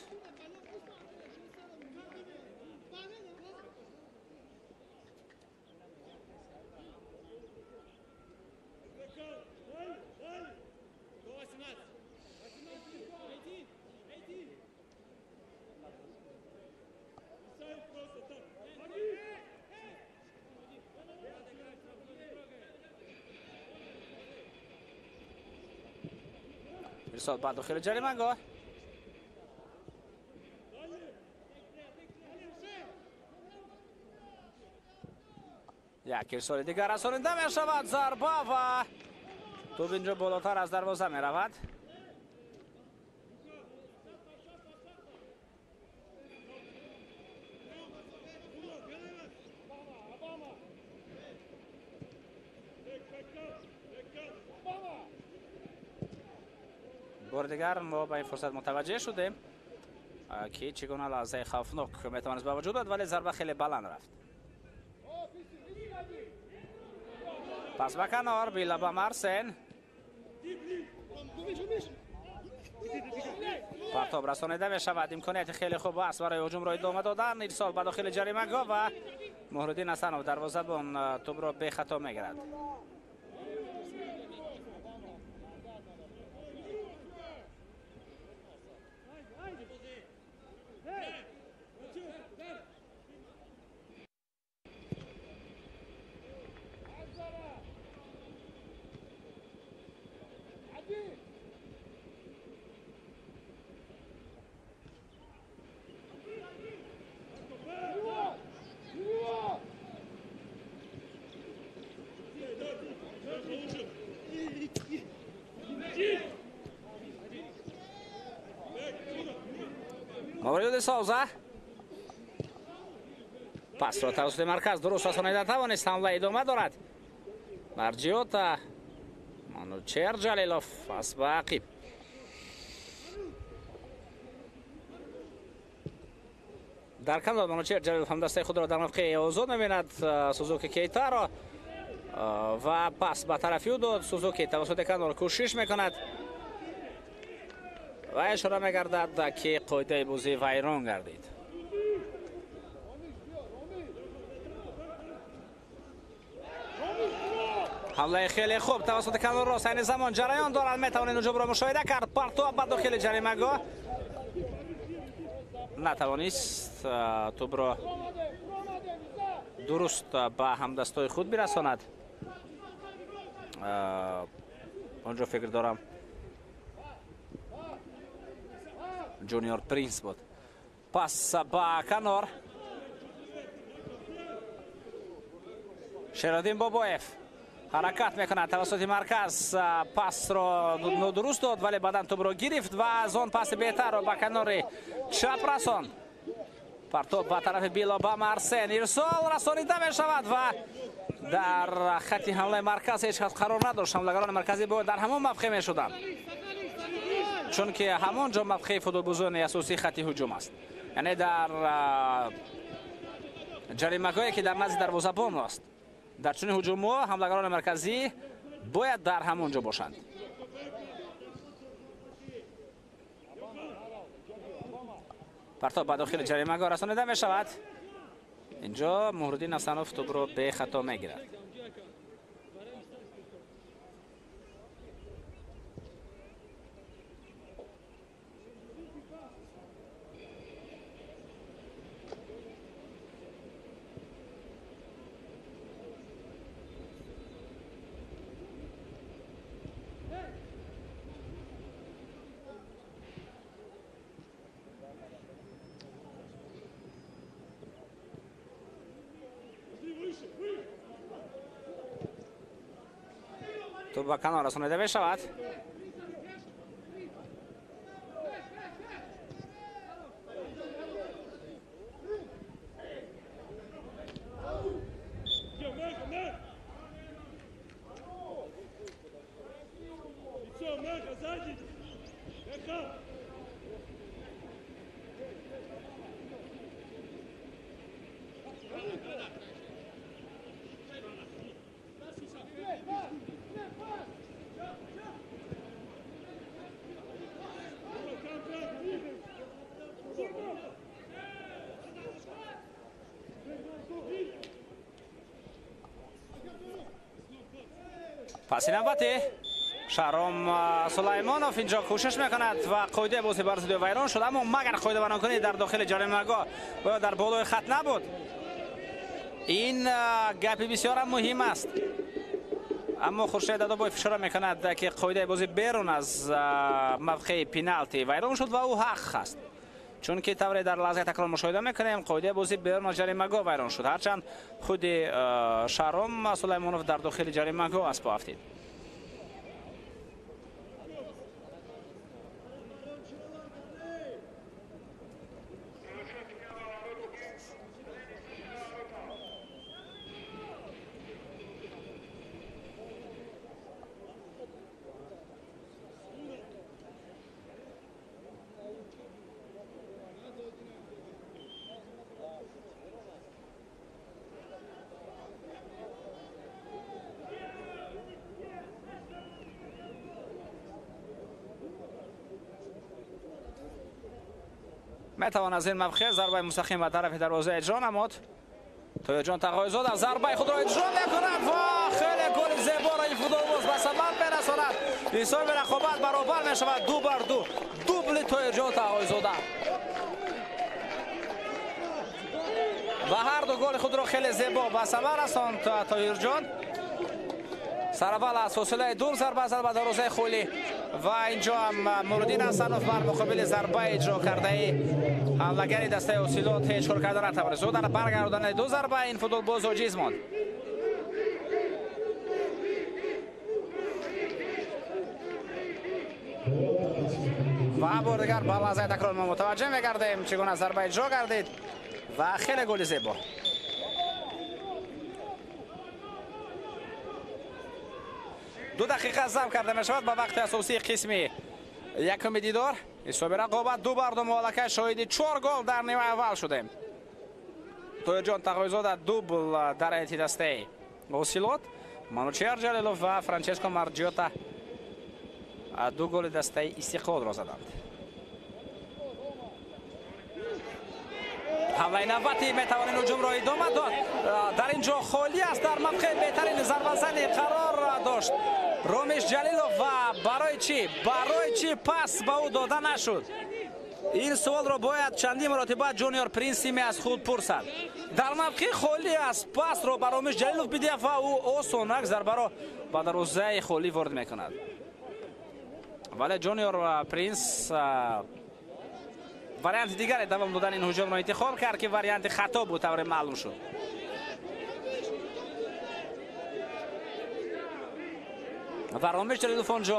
Ирсол ба дохили ҷаримагоҳ. Як ирсоли дигар расонида мешавад. Зарба ва тӯб инҷо болотар аз дарвоза меравад. Бори дигар мо ба ин фурсат мутаваҷҷеҳ шудем, ки чӣ гуна лаҳзаи хавфнок метавонист ба вуҷуд ояд, вале зарба хеле баланд рафт. Пас ба канор Била ба Марсен. Партоб расонида мешавад. Имконияти хеле хуб аст барои ҳуҷумро идома додан. Ирсол ба дохили ҷаримагоҳ ва Муҳриддин Ҳасанов дарвозабон тӯбро бехато мегирад. Мавриду де Соуза пасро тавассути марказ дуруст расонида тавонист. Ҳамла идома дорад. Марҷиота, Манучер Ҷалилов пас ба ақиб. Дар канор Манучер Ҷалилов ҳам дастаи худро дар мавқеи озод мебинад. Сузуки Кейтаро ва пас ба тарафи ӯ дод. Сузуки тавассути канор кӯшиш мекунад ва ишора мегардад, ки қоидаи бозӣ вайрон гардид. Ҳамлаи хеле хуб тавассути канор рост айни замон ҷараён дорад. Метавонед ҳуҷумро мушоҳида кард. Партов ба дохили ҷаримагоҳ натавонист тӯбро дуруст ба ҳамдастои худ бирасонад. Онҷо фикр дорам Ҷуниор Принс буд. Пас ба канор Шероддин Бобоев ҳаракат мекунад тавассути марказ. Пасро нодуруст дод, вале баъдан тӯбро гирифт ва аз он паси беҳтарро ба канори чап расонд. Партоб ба тарафи Билобама Арсен ирсол расонида мешавад ва дар хати ҳамлаи марказ ҳеҷ кас қарор надошт. Ҳамлагарони марказӣ бояд дар ҳамон мавқеъ мешуданд, чунки ҳамон ҷо мавқеи футболбозони асосии хати ҳуҷум аст. Яъне дар ҷаримагоҳе ки дар назди дарвозабон аст. Дар чунин ҳуҷумҳо ҳамлагарони марказӣ бояд дар ҳамон ҷо бошанд. Партоб ба дохили ҷаримагоҳ расонида мешавад. Инҷо Муҳриддин Ҳасанов тӯбро бехато мегирад. Тӯб ба канор расонида мешавад. Паси навбати Шаҳром Сулаймонов инҷо кӯшиш мекунад ва қоидаи бозӣ бар зидди вайрон шуд, аммо магар қоидавайронкунӣ дар дохили ҷаримагоҳ ва дар болои хат набуд. Ин гапи бисёрам муҳим аст. Аммо Хуршед Дадобоев ишора мекунад, ки қоидаи бозӣ берун аз мавқеи пеналти вайрон шуд ва ӯ ҳақ аст. Чунки тавре дар лаҳзаи такрор мушоҳида мекунем, қоидаи бозӣ берун аз ҷаримагоҳ вайрон шуд. Ҳарчанд худи Шаҳром Сулаймонов дар дохили ҷаримагоҳ аз по афтид. Метавон аз ин мавқеъ зарбаи мустақим ба тарафи дарвоза иҷро намуд. Тоҳирҷон Тағоизода зарбаи худро иҷро мекунад ва хеле голи зеборо ин футболбоз ба самар мерасонад. Ҳисоби рақобат баробар мешавад 2-2. Дубли Тоҳирҷон Тағоизода ва ҳар ду голи худро хеле зебо ба самар расонд Тоҳирҷон. Сараввал аз фосилаи дур зарба зад ба дарвозаи холӣ ва инҷо ҳам Муриддин Ҳасанов бар муқобили зарба иҷро кардаи ҳамлагари дастаи Ҳосилот ҳеҷ кор карда натавонист. Ӯ дар баргардондани ду зарба ин футболбоз оҷиз монд. Ва бори дигар ба лаҳзаи такрор мо мутаваҷҷеҳ мегардем, чӣ гуна зарба иҷро гардид ва хеле голи зебо. Ду дақиқа зам карда мешавад ба вақти асосии қисми якуми дидор. Ҳисоби рақобат 2-2. Мо аллакай шоҳиди 4 гол дар нимаи аввал шудем. Тоирҷон Тағоизода дубл дар ҳайати дастаи Ҳосилот, Манучеҳр Ҷалилов ва Франческо Марҷиота 2 голи дастаи Истиқлолро заданд. Ҳамлаи навбатӣ метавон ин ҳуҷумро идома дод. Дар ин ҷо холӣ аст, дар мавқеи беҳтарин зарбазанӣ қарор дошт Ромиш Ҷалилов ва барои чӣ? Барои чӣ пас ба ӯ дода нашуд? Ин суолро бояд чандин маротиба Ҷуниор Принсими аз худ пурсад. Дар мавқеи холӣ аст, пасро ба Ромиш Ҷалилов бидиҳад ва ӯ осонак зарбаро ба дарвозаи холӣ ворид мекунад. Вале Ҷуниор Принс варианти дигаре давом додани ин ҳуҷумро интихоб кард, ки варианти хато буд, тавре маълум шуд. Ва Ромиш Ҷалилов он ҷо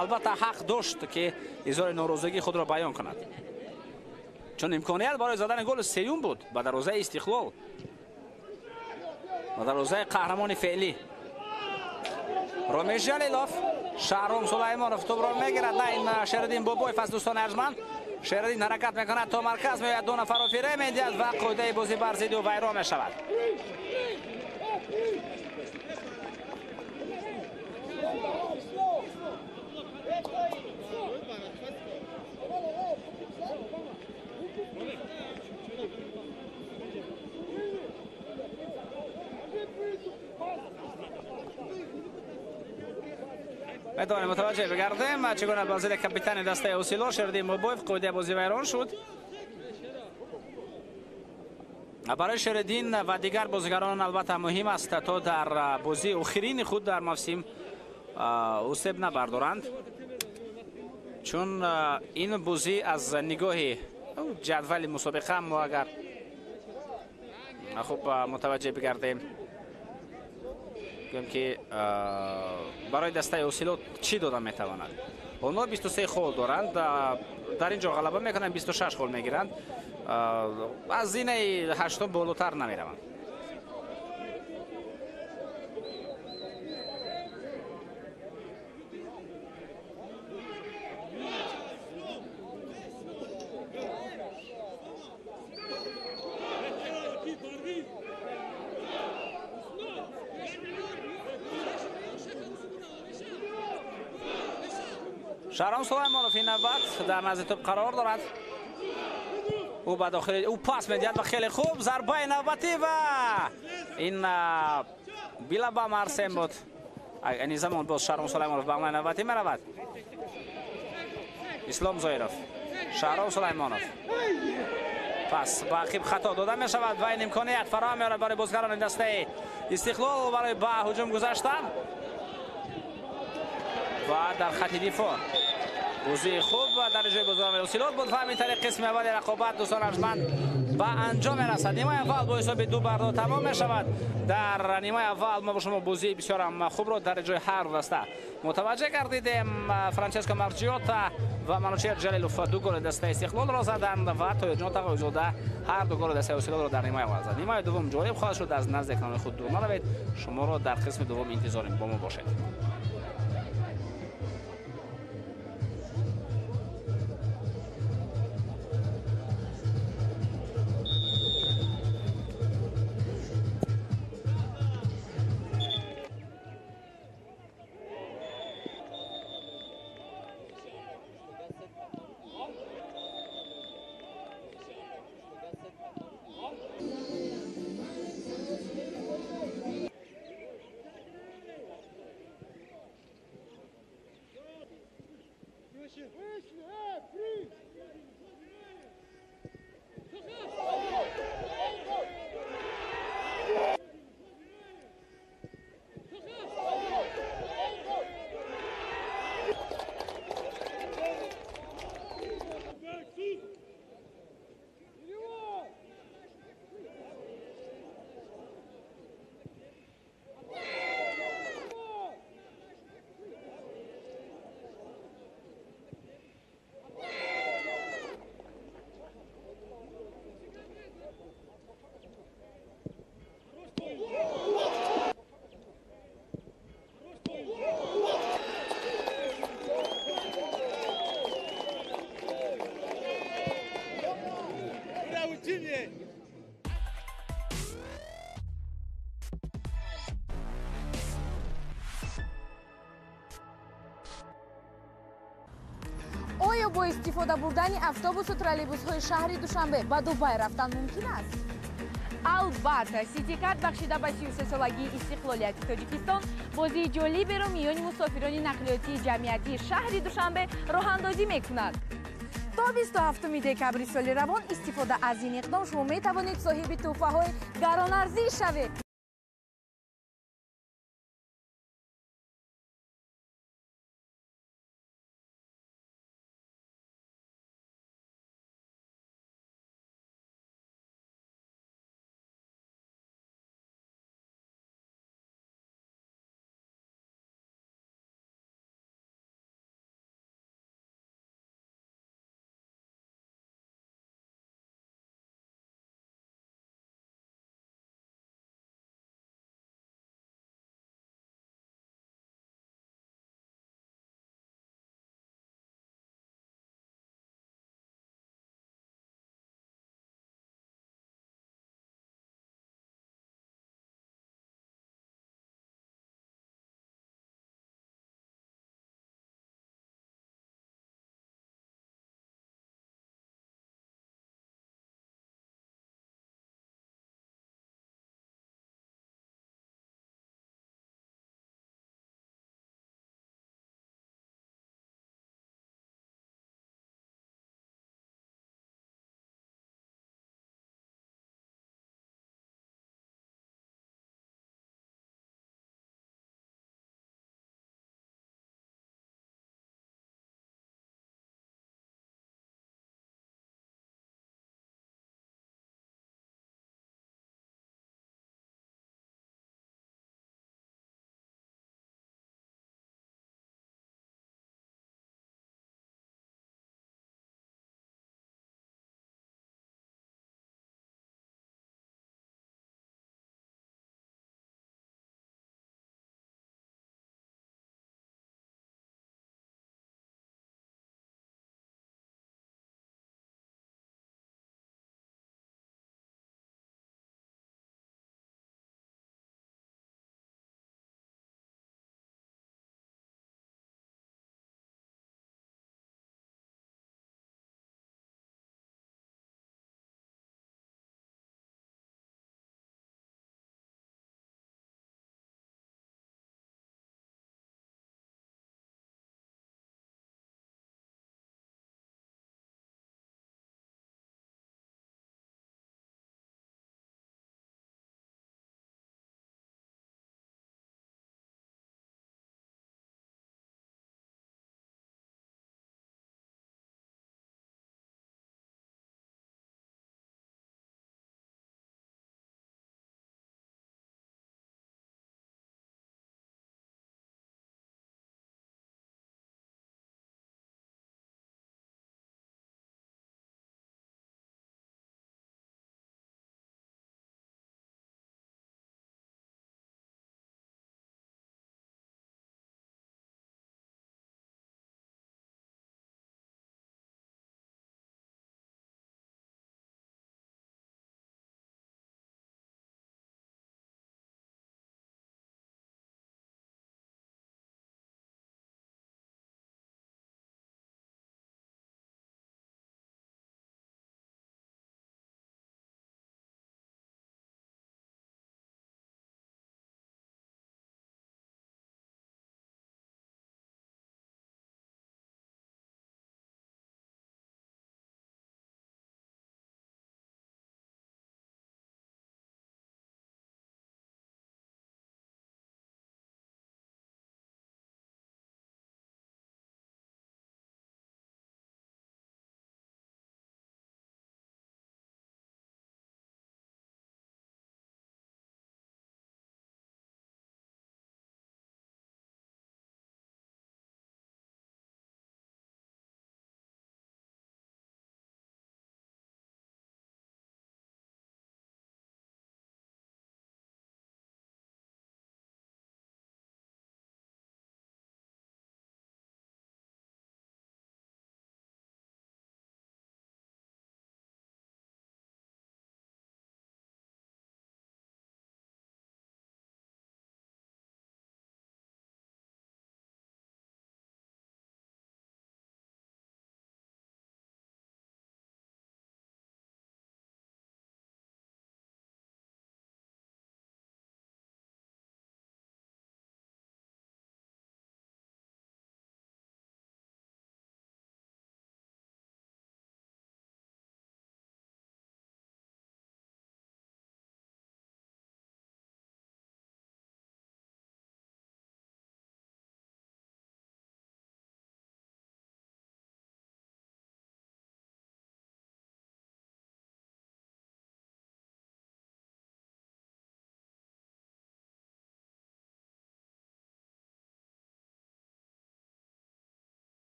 албатта ҳақ дошт, ки изҳори норозигии худро баён кунад, чун имконият барои задани голи сеюм буд ба дарвозаи Истиқлол, ба дарвозаи қаҳрамони феълӣ. Ромиш Ҷалилов, Шаҳром Сулаймонов тӯбро мегирад. На, ин Шериддин Бобоев аст, дӯстони арҷманд. Шериддин ҳаракат мекунад то марказ меояд, ду нафарро фиреб медиҳад ва қоидаи бозӣ бар зидди ӯ вайрон мешавад. Метавонем мутаваҷҷеҳ бигардем, чӣ гуна ба зидди капитани дастаи Ҳосилот Шериддин Бобоев қоидаи бозӣ вайрон шуд. Барои Шериддин ва дигар бозигарон албатта муҳим аст, то дар бозии охирини худ дар мавсим осеб набардоранд, чун ин бозӣ аз нигоҳи ҷадвали мусобиқа мо агар хуб мутаваҷҷеҳ бигардем, гӯем ки барои дастаи Ҳосилот чӣ дода метавонад. Онҳо 23 хол доранд, дар ин ҷо ғалаба мекунанд, 26 хол мегиранд, аз зинаи ҳаштум болотар намераванд. Шаҳром Сулаймонов ин навбат дар назди тӯб қарор дорад. Ӯ ба дохили ӯ пас медиҳад ва хеле хуб зарбаи навбатӣ ва ин Билаба Марсен буд. Ин замон боз Шаҳром Сулаймонов ба ҳамлаи навбатӣ меравад. Ислом Зоиров, Шаҳром Сулаймонов, пас ба ақиб хато дода мешавад ва ин имконият фароҳам меорад барои бозигарони дастаи Истиқлол барои ба ҳуҷум гузаштан ва дар хати дифоъ бозии хуб ва дар иҷрои бозигарони Ҳосилот буд ва ҳамин тариқ қисми аввали рақобат, дӯстон арҷманд, ба анҷом мерасад. Нимаи аввал бо ҳисоби 2-2 тамом мешавад. Дар нимаи аввал мо бо шумо бозии бисёрам хубро дар иҷрои ҳар ду даста мутаваҷҷеҳ гардидем. Франческо Марҷиота ва Манучеҳр Ҷалилов 2 голи дастаи Истиқлолро заданд ва Тоирҷон Тағоизода ҳар ду голи дастаи Ҳосилотро дар нимаи аввал зад. Нимаи дуввум ҷолиб хоҳад шуд. Аз назди экрани худ дур наравед, шуморо дар қисми дуввум интизорем. Бо мо бошед. Оё бо истифода бурдани автобусу троллейбусҳои шаҳри Душанбе ба Дубай рафтан мумкин аст? Албатта, Ситикарт бахшида ба 33-солагии истиқлолияти Тоҷикистон бозии ҷолиберо миёни мусофирони нақлиётии ҷамъиятии шаҳри Душанбе роҳандозӣ мекунад. То 27 декабри соли равон истифода аз ин иқдом шумо метавонед соҳиби тӯҳфаҳои гаронарзиш шавед.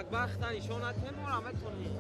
Акбар хита нишон натем, мо метонем.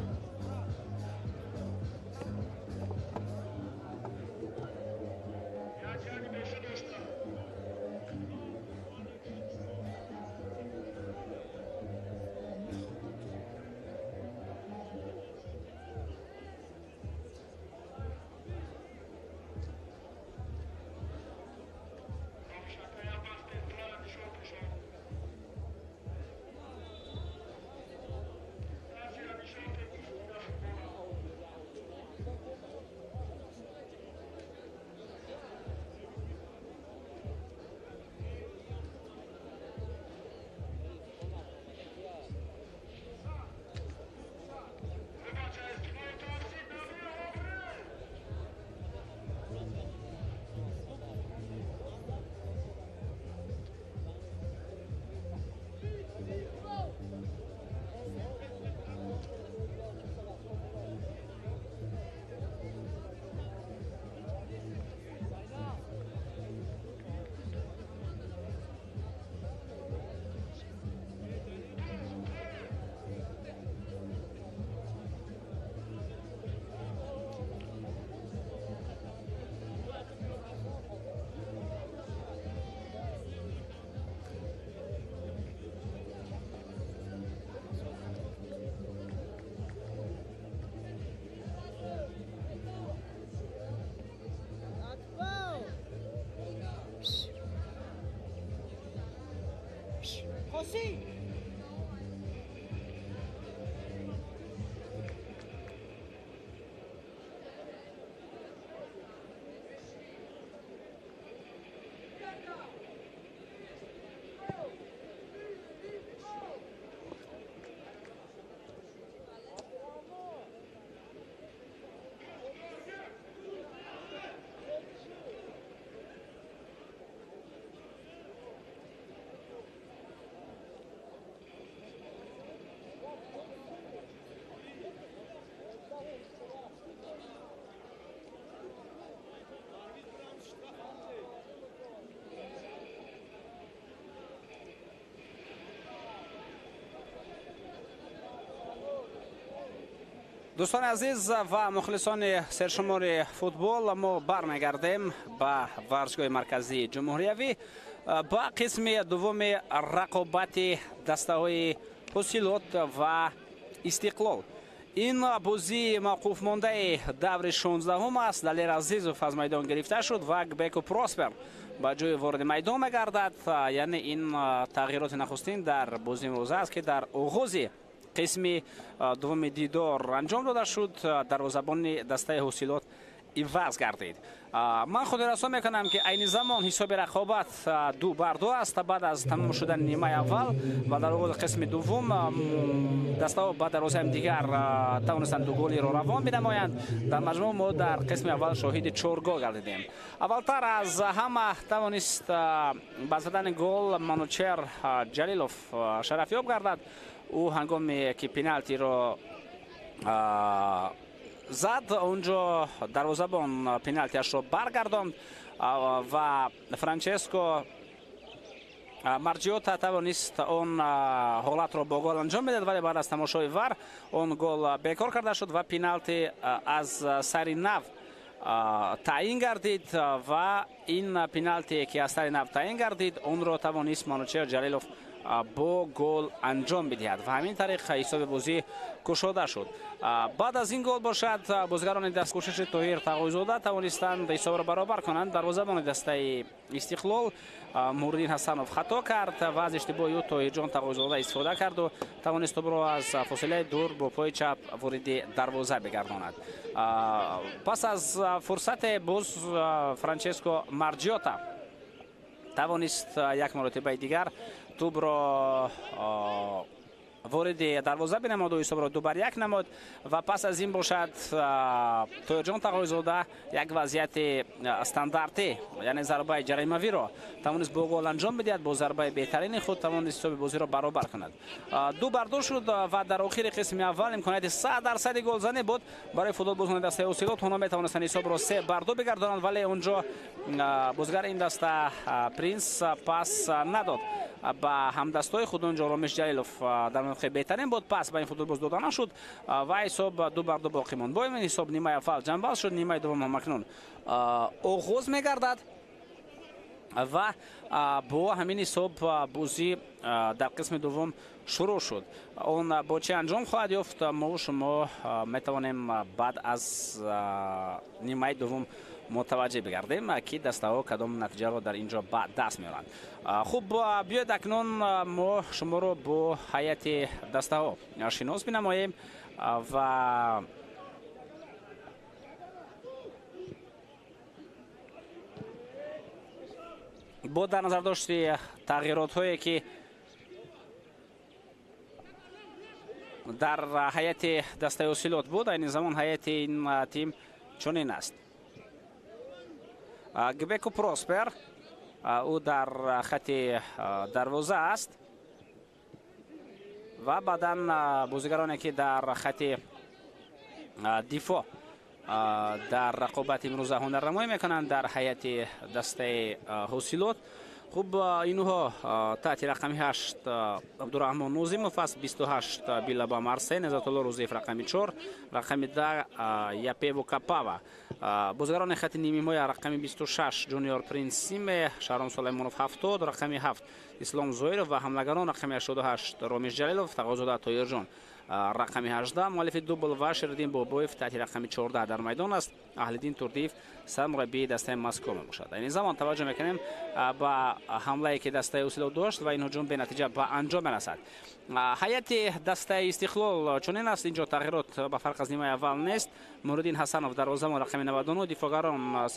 Дӯстони азиз ва мухлисони сершумори футбол, мо бармегардем ба варзишгоҳи марказии ҷумҳуриявӣ ба қисми дуввуми рақобати дастаҳои Ҳосилот ва Истиқлол. Ин бозии мавқуфмондаи даври 16-ум аст. Далер Азизов аз майдон гирифта шуд ва Гбеку Проспер ба ҷои вориди майдон мегардад. Яъне ин тағйироти нахустин дар бозии имрӯза аст, ки дар оғози қисми дуввуми дидор анҷом дода шуд. Дарвозабони дастаи Ҳосилот иваз гардид. Ман худирасон мекунам, ки айни замон ҳисоби рақобат 2-2 аст. Баъд аз тамом шудани нимаи аввал ва дар оғози қисми дуввум дастаҳо ба дарвозаи дигар тавонистанд ду голиро равон бинамоянд. Дар маҷмӯъ мо дар қисми аввал шоҳиди 4 гол гардидем. Аввалтар аз ҳама тавонист ба задани гол Манучер Ҷалилов шарафёб гардад. Ӯ ҳангоме ки пеналтиро зад, онҷо дарвозабон пеналтиашро баргардонд ва Франческо Марҷиота тавонист он ҳолатро бо гол анҷом медад, вале баъд аз тамошои вар он гол бекор карда шуд ва пеналти аз сари нав таъин гардид ва ин пеналте ки аз сари нав таъин гардид, онро тавонист Манучер Ҷалилов бо гол анҷом бидиҳад ва ҳамин тариқ ҳисоби бозӣ кушода шуд. Баъд аз ин гол бошад, бозигарони даст кӯшиши Тоҳир Тағойзода тавонистанд ҳисобро баробар конанд. Дарвозабони дастаи Истиқлол Муриддин Ҳасанов хато кард ва аз иштибоҳи ӯ Тоҳирҷон Тағойзода истифода карду тавонист тӯбро аз фосилаи дур бо пои чап вориди дарвоза бигардонад. Пас аз фурсате боз Франческо Марҷиота тавонист як маротибаи дигар тӯбро вориди дарвоза бинамоду ҳисобро 2-1 намуд ва пас аз ин бошад Тоҳирҷон Тағойзода як вазъияти стандартӣ, яъне зарбаи ҷаримавиро тавонист бо гол анҷом бидиҳад. Бо зарбаи беҳтарини худ тавонист ҳисоби бозиро баробар кунад. 2-2 шуд ва дар охири қисми аввал имконияти 100% голзанӣ буд барои футболбозони дастаи Ҳосилот. Онҳо метавонистанд ҳисобро 3-2 бигардонанд, вале онҷо бозигари ин даста Принс пас надод ба ҳамдастои худ. Онҷо Ромиш Ҷалилов дар мавқеи беҳтарин буд, пас ба ин футболбоз дода нашуд ва ҳисоб 2-2 боқӣ монд. Бо ин ҳисоб нимаи аввал ҷанбал шуд, нимаи дуввум ҳамакнун оғоз мегардад ва бо ҳамин ҳисоб бозӣ дар қисми дуввум шурӯъ шуд. Он бо чӣ анҷом хоҳад ёфт, мо шумо метавонем баъд аз нимаи дуввум мутаваҷҷеҳ бигардем, ки дастаҳо кадом натиҷаро дар ин ҷо ба даст меоранд. Хуб, биёед акнун мо шуморо бо ҳайати дастаҳо шинос бинамоем ва бо дар назар дошти тағйиротҳое ки дар ҳайати дастаи Ҳосилот буд, айни замон ҳайати ин тим чунин аст. Гбеку Проспер, ӯ дар хати дарвоза аст ва баъдан бозигароне ки дар хати дифоъ дар рақобати имрӯза ҳунарнамоӣ мекунанд дар ҳайати дастаи Ҳосилот. Хуб, инҳо таҳти рақами 8 Абдураҳмон Нозимов аст, 28 Билаба Марсен, Иззатулло Рӯзиев рақами 4, рақами 10 Япево Капава. Бозигарони хати нимҳимоя рақами 26 Ҷуниор Принс Симе, Шаҳром Сулаймонов 70, рақами 7 Ислом Зоиров ва ҳамлагарон рақами 88 Ромиш Ҷалилов, Тағозода Тоирҷон рақами 18, муаллифи дубл ва Шириддин Бобоев таҳти рақами 14 дар майдон аст. Аҳлиддин Турдиев сармураббии дастаи мазкур мебошад. Айни замон таваҷҷӯҳ мекунем ба ҳамлае ки дастаи Ҳосилот дошт ва ин ҳуҷум бенатиҷа ба анҷом мерасад. Ҳайати дастаи Истиқлол чунин аст. Инҷо тағйирот ба фарқ аз нимаи аввал нест. Муриддин Ҳасанов дарвозабон рақами 99, дифоъгарон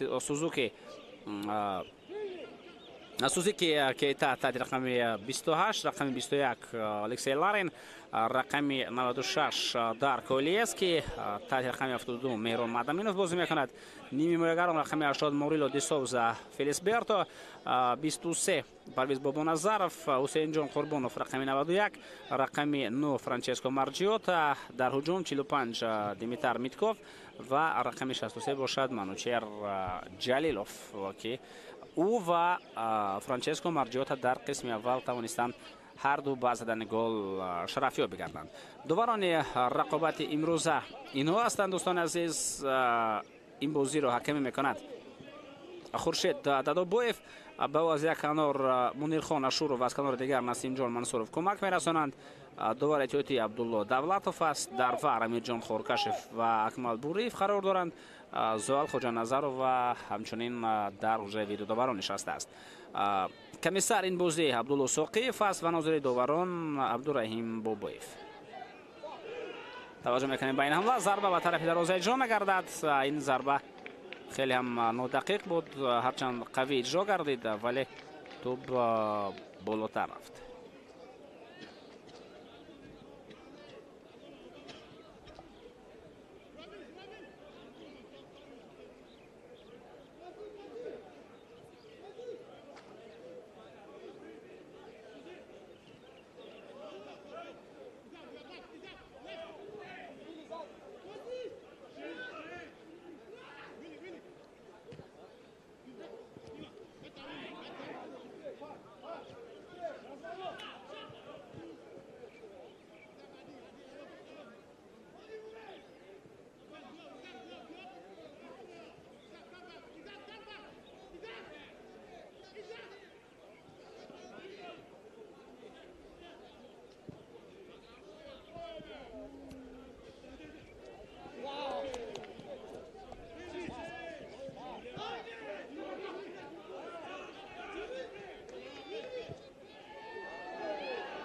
Сузуки Кейта таҳти рақами 28, рақами 21 Алексей Ларин, рақами 96 Дарко Илиевский, таҳти рақами 72 Меҳрон Мадаминов бозӣ мекунад. Нимҳимоягарон рақами 80 Морило Дисовза Фелисберто, 23 Парвиз Бобоназаров, Ҳусейнҷон Қурбонов рақами 91, рақами 9 Франческо Марҷиота, дар ҳуҷум 45 Димитар Митков ва рақами 63 бошад Манучер Ҷалилов, ки ӯ ва Франческо Марҷиота дар қисми аввал тавонистанд ҳарду ба задани гол шарафёб бигарданд. Доварони рақобати имрӯза инҳо ҳастанд, дӯстони азиз. Ин бозиро ҳакамӣ мекунад Хуршед Дадобоев, ба ӯ аз як канор Мунирхон Ашуров ва аз канори дигар Насимҷон Мансуров кӯмак мерасонанд. Довар эҳтиётӣ Абдулло Давлатов аст. Дар вар Амирҷон Хоркашев ва Акмал Буриев қарор доранд. Зуал Хоҷаназаров ва ҳамчунин дар ҳуҷраи видеодоварон нишастааст. Комиссар ин бозӣ Абдулло Соқиев аст ва нозири доварон Абдураҳим Бобоев. Таваҷҷӯҳ мекунем ба ин ҳамла. Зарба ба тарафи дарвоза иҷро мегардад. Ин зарба хеле ҳам нодақиқ буд, ҳарчанд қавӣ иҷро гардид, вале тӯб болотар рафт.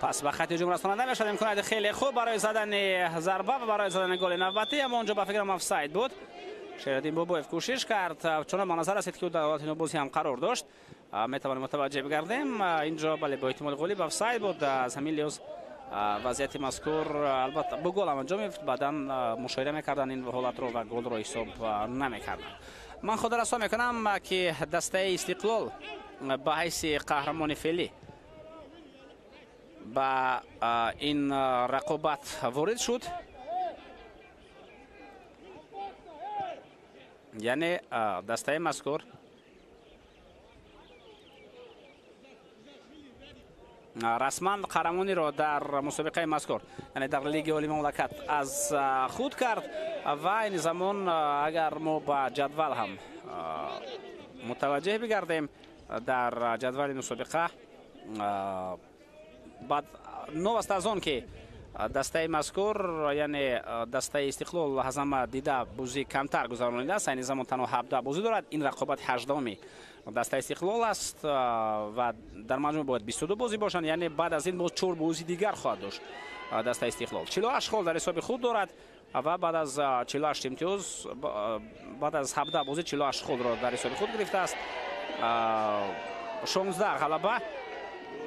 Пас ба хати ҳуҷум расонанда мешавад. Имконияти хеле хуб барои задани зарба ва барои задани голи навбатӣ, аммо онҷо ба фикрам офсайд буд. Шериддин Бобоев кӯшиш кард, чунон ба назар расид ки ӯ дар ҳолати нобозӣ ҳам қарор дошт. Метавонем мутаваҷҷеҳ бигардем. Инҷо бале бо эҳтимоли ғолиб офсайд буд. Аз ҳамин лиҳоз вазъияти мазкур албатта бо гол ҳам анҷом меёфт, баъдан мушоҳида мекарданд ин ҳолатро ва голро ҳисоб намекарданд. Ман худрасо мекунам, ки дастаи Истиқлол ба ҳайси қаҳрамони феълӣ ба ин рақобат ворид шуд. Яъне дастаи мазкур Расман қаҳрамониро дар мусобиқаи мазкур, яъне дар Лиги Олии мамлакат аз худ кард ва айни замон агар мо ба ҷадвал ҳам мутаваҷҷеҳ бигардем, дар ҷадвали мусобиқа баъд новаста аз он ки дастаи мазкур, яъне дастаи Истиқлол ҳазама дида бозӣ камтар гузаронидааст, айни замон танҳо 17 бозӣ дорад. Ин рақобати 18-уми дастаи Истиқлол аст ва дар маҷмӯъ бояд 22 бозӣ бошанд, яъне баъд аз ин боз 4 бозӣ дигар хоҳад дошт дастаи Истиқлол. 48 хол дар ҳисоби худ дорад ва баъд аз 48 имтиёз, баъд аз 17 бозӣ 48 холро дар ҳисоби худ гирифтааст. 16 ғалаба,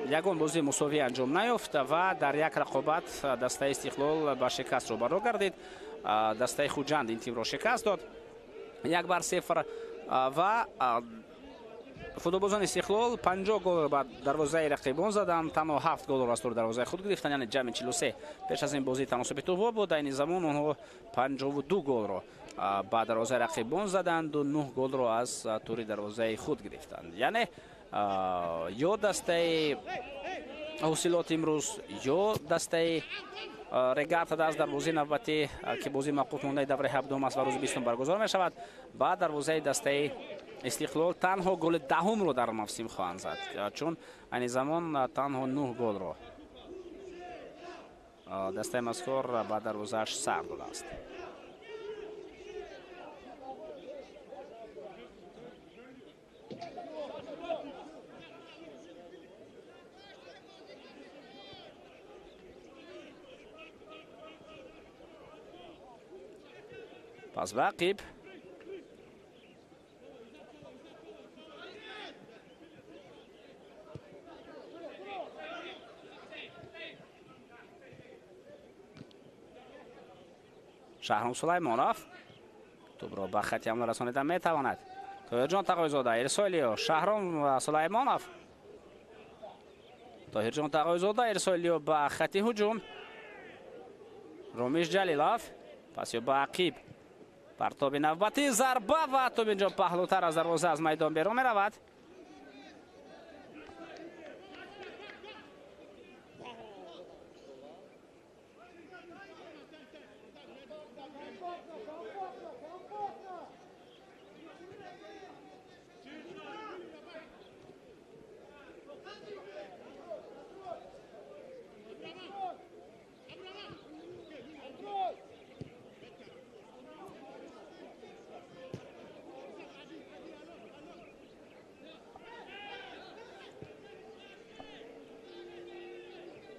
ягон бозии мусовӣ анҷом наёфт ва дар як рақобат дастаи Истиқлол ба шикаст рӯбарӯ гардид. Дастаи Хуҷанд ин тимро шикаст дод 1-0 ва футболбозони Истиқлол 50 голро ба дарвозаи рақибон заданд, танҳо 7 голро аз тури дарвозаи худ гирифтанд, яъне ҷамъи 43 пеш аз ин бозии таносуби тӯбҳо буд. Айни замон онҳо 52 голро ба дарвозаи рақибон заданду 9 голро аз тури дарвозаи худ гирифтанд. Яъне ё дастаи Ҳосилот имрӯз, ё дастаи Регата даст дар бозии навбатӣ, ки бозии мавқуф мондаи давраи 17 аст ва рӯзи 20 баргузор мешавад, ба дарвозаи дастаи Истиқлол танҳо голи 10-умро дар мавсим хоҳанд зад, чун айни замон танҳо 9 голро дастаи мазкур ба дарвозааш сар додааст. Пас ба ақиб Шаҳром Сулаймонов тӯбро ба хати ҳамла расонида метавонад. Тоҳирҷон Тағойзода, ирсолиё Шаҳром Сулаймонов. Тоҳирҷон Тағойзода ирсолиё ба хати ҳуҷум. Ромиш Ҷалилов пас ё ба ақиб. Партоби навбатӣ, зарба ва тӯб инҷо паҳлӯтар аз дарвоза аз майдон берун меравад.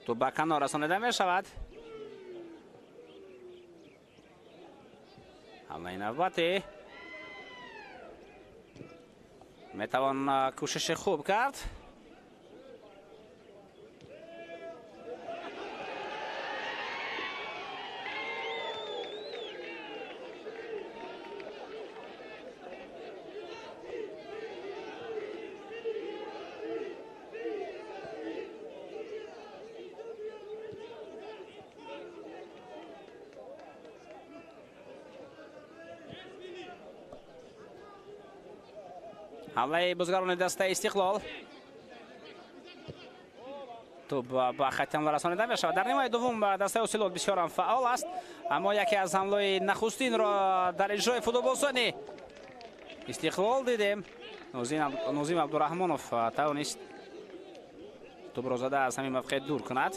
Тӯб ба канор расонида мешавад. Ҳамлаи навбатӣ метавон кӯшиши хуб кард. Ҳамлаи бозгарони дастаи Истиқлол. Тӯб ба хати ҳамла расонида мешавад. Дар нимаи дуввум дастаи Ҳосилот бисёр ҳам фаъол аст, аммо яке аз ҳамлаи нахустинро дар иҷрои футболбозони Истиқлол дидем. Нозим Абдураҳмонов тавонист тӯбро зада аз ҳамин мавқеъ дур кунад.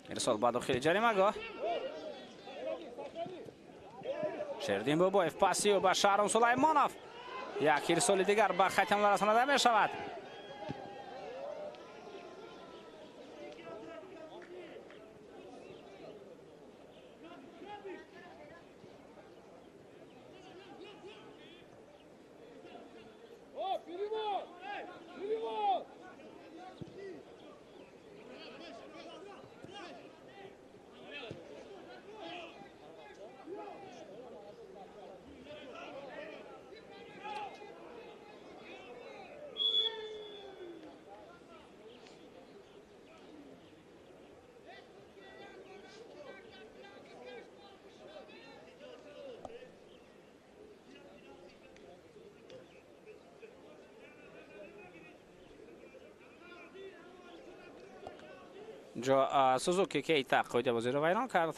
Ирсол ба дохили ҷаримагоҳ. Шердин Бобоев пасиё ба Шаҳром Сулаймонов. Як ирсоли дигар ба хати ҳамла расонида мешавад. Инҷо Сузуки Кейта қоида бозиро вайрон кард.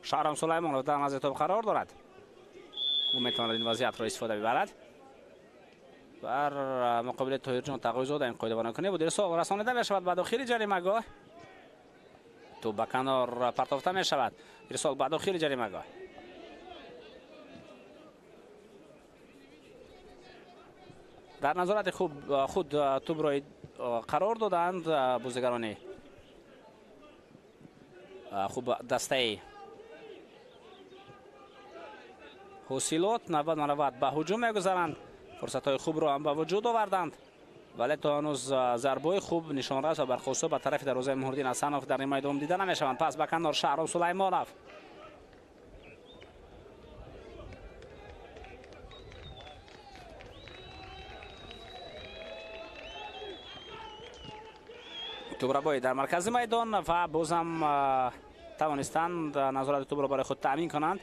Шаҳром Сулаймонов дар назди топ қарор дорад. Ӯ метавонад ин вазъиятро истифода бибарад. Бар муқобили Тоҳирҷон Тағойзода ин қоидавайронкунӣ буд. Ирсол расонида мешавад ба дохили ҷаримагоҳ. Тӯб ба канор партофта мешавад. Ирсол ба дохили ҷаримагоҳ. Дар назорати худ тӯбро қарор доданд бозигарони хуб дастаи Ҳосилот. Навбат ба навбат ба ҳуҷум мегузаранд. Фурсатҳои хубро ҳам ба вуҷуд оварданд, вале то ҳанӯз зарбаҳои хуб нишонрас ва бархостҳо ба тарафи дарвозаи Муҳриддин Ҳасанов дар нимаи дуввум дида намешаванд. Пас ба канор Шаҳром Сулаймонов. Тӯбрабоӣ дар маркази майдон ва бозам тавонистанд назорати тӯбро барои худ таъмин кунанд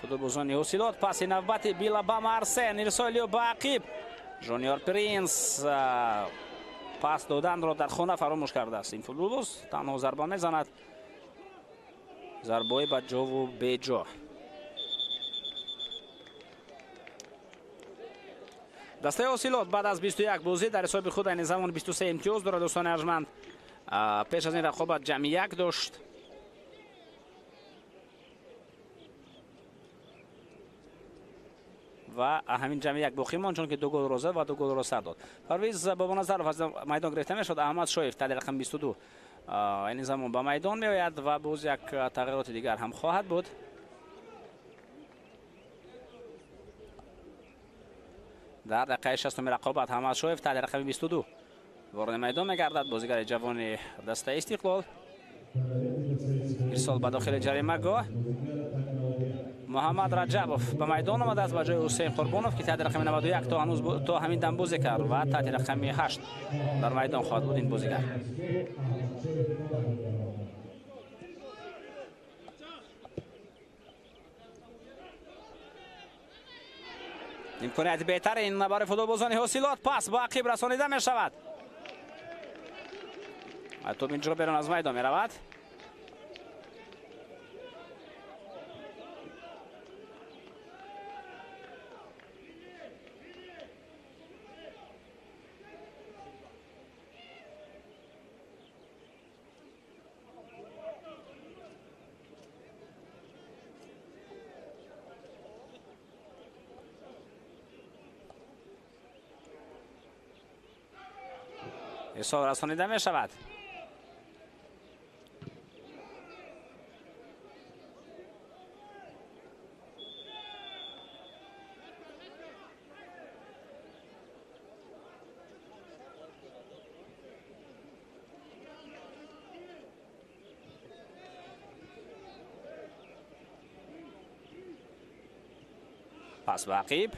футболбозони Ҳосилот. Паси навбати Билабама Арсен, ирсоли ба ақиб. Жуниор Принс пас доданро дар хона фаромӯш кардааст. Ин футболбоз танҳо зарба мезанад, зарбаҳои ба ҷову беҷо. Дастаи Ҳосилот баъд аз 21 бозӣ дар ҳисоби худ айни замон 23 имтиёз дорад. Дӯстони арҷманд, пеш аз ин рақобат ҷамъи як дошт. Ва ҳамин ҷамъи як боқӣ монд, чунки 2 голро зад ва 2 голро сар дод. Парвиз Бобоназаров аз майдон гирифта мешуд. Аҳмад Шоев таҳти рақами 22 айни замон ба майдон меояд ва боз як тағйироти дигар ҳам хоҳад буд. Дар дақиқаи 60 рақобат Аҳмад Шоев таҳти рақами 22 вориди майдон мегардад. Бозигари ҷавони дастаи Истиқлол. Ирсол ба дохили ҷаримагоҳ. Муҳаммад Раҷабов ба майдон омадааст ба ҷои Ҳусейн Қурбонов, ки таҳти рақами 91 то ҳанӯз то ҳамин дам бозӣ кард ва таҳти рақами 8 дар майдон хоҳад буд ин бозигар. Имконияти беҳтарин барои футболбозони Ҳосилот. Пас ба ақиб расонида мешавад. Тӯб инҷо берун аз майдон меравад. Ирсол расонида мешавад. Пас ба ақиб.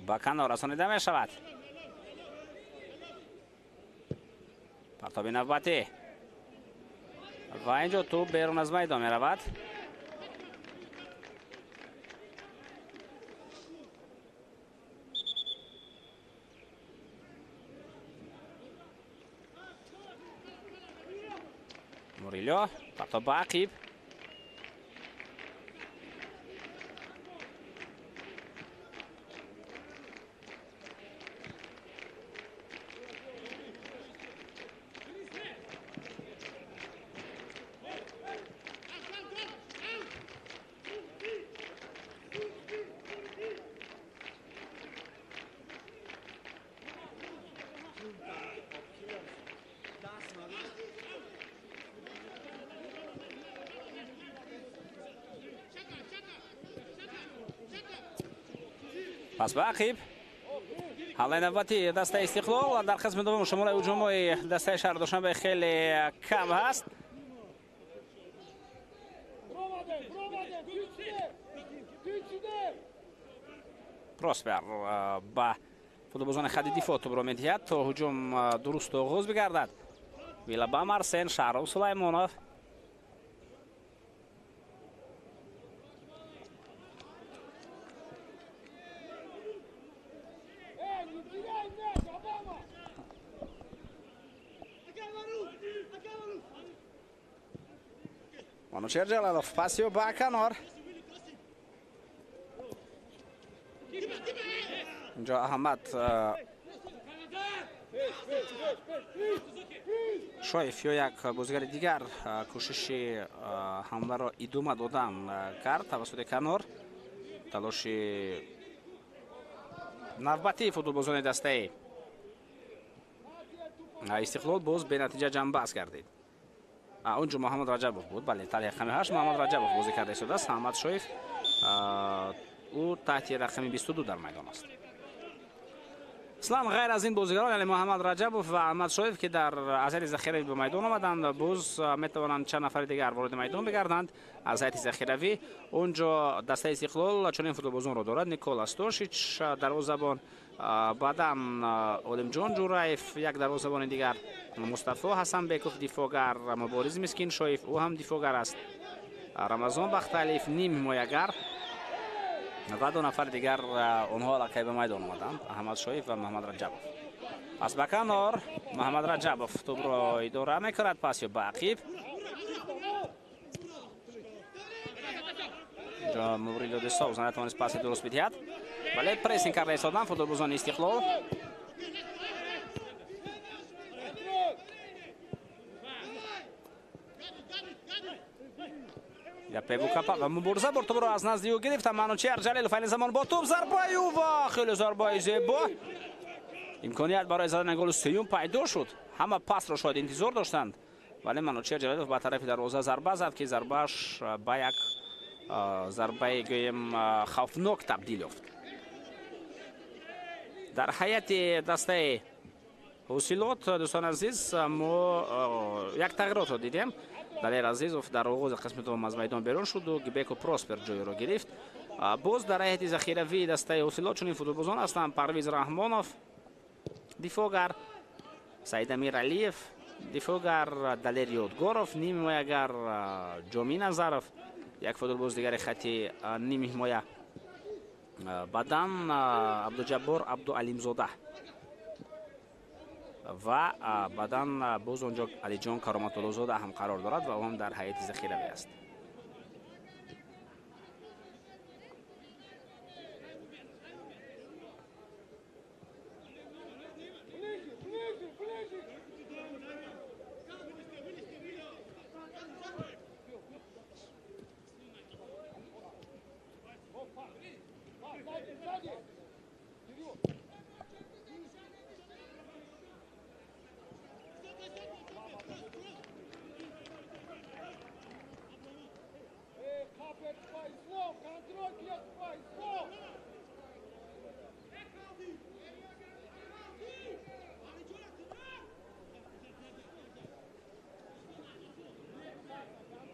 Ба канор расонида мешавад. Партоби навбатӣ ва инҷо тӯб берун аз майдон меравад. Мурилё партоб ба ақиб. Пас ба ақиб. Ҳамлаи навбатии дастаи Истиқлол. Дар қисми дуввум шумораи ҳуҷумҳои дастаи шаҳри Душанбе хеле кам ҳаст. Проспер ба футболбозони хати дифоъ тӯбро медиҳад, то ҳуҷум дуруст оғоз бигардад. Вилабам Арсен, Шаҳром Сулаймонов. Манучер Ҷалалов пасиё ба канор. Инҷо Аҳмад Шоев ё як бозигари дигар кӯшиши ҳамларо идома додан кард тавассути канор. Талоши навбатии футболбозони дастаи Истиқлол боз бенатиҷа ҷамъбаст гардид. Онҷо Муҳаммад Раҷабов буд. Бале, таҳти рақами 8 Муҳаммад Раҷабов бозӣ карда истодааст. Аҳмад Шоев ӯ таҳти рақами 22 дар майдон аст. Аслан ғайр аз ин бозигарон, яъне Муҳаммад Раҷабов ва Аҳмад Шоев, ки дар аз ҳайати захиравӣ ба майдон омаданд, боз метавонанд чанд нафари дигар вориди майдон бигарданд аз ҳайати захиравӣ. Онҷо дастаи Истиқлол чунин футболбозонро дорад: Никола Стошич дарвозабон, баъдан Олимҷон Ҷураев як дарвозабони дигар, Мустафо Ҳасанбеков дифоъгар, Мубориз Мискиншоев ӯ ҳам дифоъгар аст, Рамазон Бахталиев ним ҳимоягар ва ду нафари дигар онҳо аллакай ба майдон омаданд, Аҳмад Шоев ва Муҳаммад Раҷабов. Пас ба канор Муҳаммад Раҷабов тӯбро идора мекунад, пас ё ба ақиб. Инҷо Мурило де Соуза натавонист паси дуруст бидиҳад, вале прессинг карда истодан футболбозони Истиқлол. Пебукапа ва мубориза бур тӯбро аз назди ӯ гирифта. Манучер Ҷалилов айни замон бо тӯб зарбаи ӯ ва хеле зарбаи зебо. Имконият барои задани голи сеюм пайдо шуд. Ҳама пасро шояд интизор доштанд, вале Манучер Ҷалилов ба тарафи дарвоза зарба зад, ки зарбааш ба як зарбаи гӯем хавфнок табдил ёфт. Дар ҳайати дастаи Ҳосилот, дӯстони азиз, мо як тағйиротро дидем. Далер Азизов дар оғози қисми дуввум аз майдон берун шуду Гибеко Проспер ҷойро гирифт. Боз дар ҳайати захиравии дастаи Ҳосилот чунин футболбозон ҳастанд: Парвиз Раҳмонов дифоъгар, Саидамир Алиев дифоъгар, Далер Ёдгоров нимҳимоягар, Ҷомӣ Назаров як футболбоз дигари хати нимҳимоя, баъдан Абдуҷаббор Абдуалимзода ва баъдан боз онҷо Алиҷон Кароматуллозода ҳам қарор дорад ва ӯ ҳам дар ҳайати захиравӣ аст.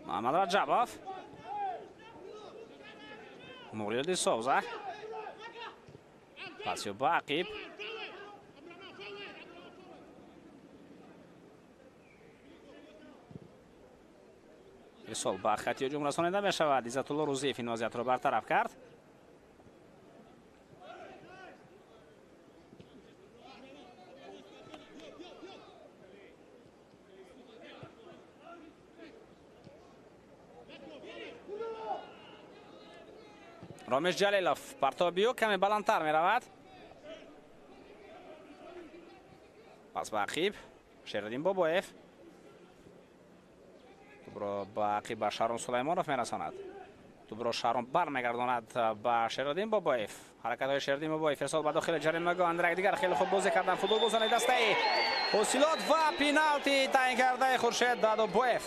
Муҳаммад Раҷабов, Мурило де Соуза, пасиё ба ақиб. Ирсол ба хати ҳуҷум расонида мешавад. Иззатулло Рӯзиев ин вазъиятро бартараф кард. Ромеш Ҷалилов партобиё каме баландтар меравад. Пас ба ақиб Шериддин Бобоев тӯбро ба ақиб ба Шаҳром Сулаймонов мерасонад. Тӯбро Шаҳром бармегардонад ба Шериддин Бобоев. Ҳаракатҳои Шериддин Бобоев, ирсол ба дохили ҷаримагоҳ. Андрак дигар хеле хуб бозӣ кардан футболбозони дастаи Ҳосилот ва пеналти таъин кардаи Хуршед Дадобоев.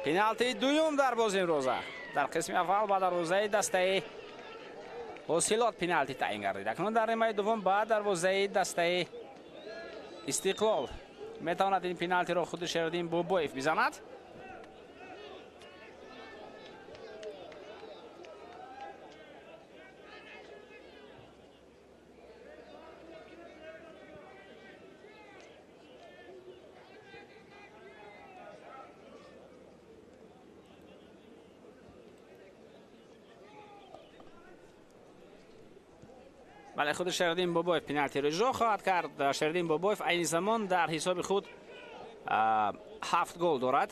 Пеналти дуюм дар бози имрӯза. Дар қисми аввал ба дарвозаи дастаи Ҳосилот пеналти таъин гардид. Акнун дар нимаи дуввум ба дарвозаи дастаи Истиқлол метавонад ин пеналтиро худи Шериддин Бобоев бизанад. Бале, худи Шердин Бобоев пеналтиро иҷро хоҳад кард. Шердин Бобоев айни замон дар ҳисоби худ 7 гол дорад.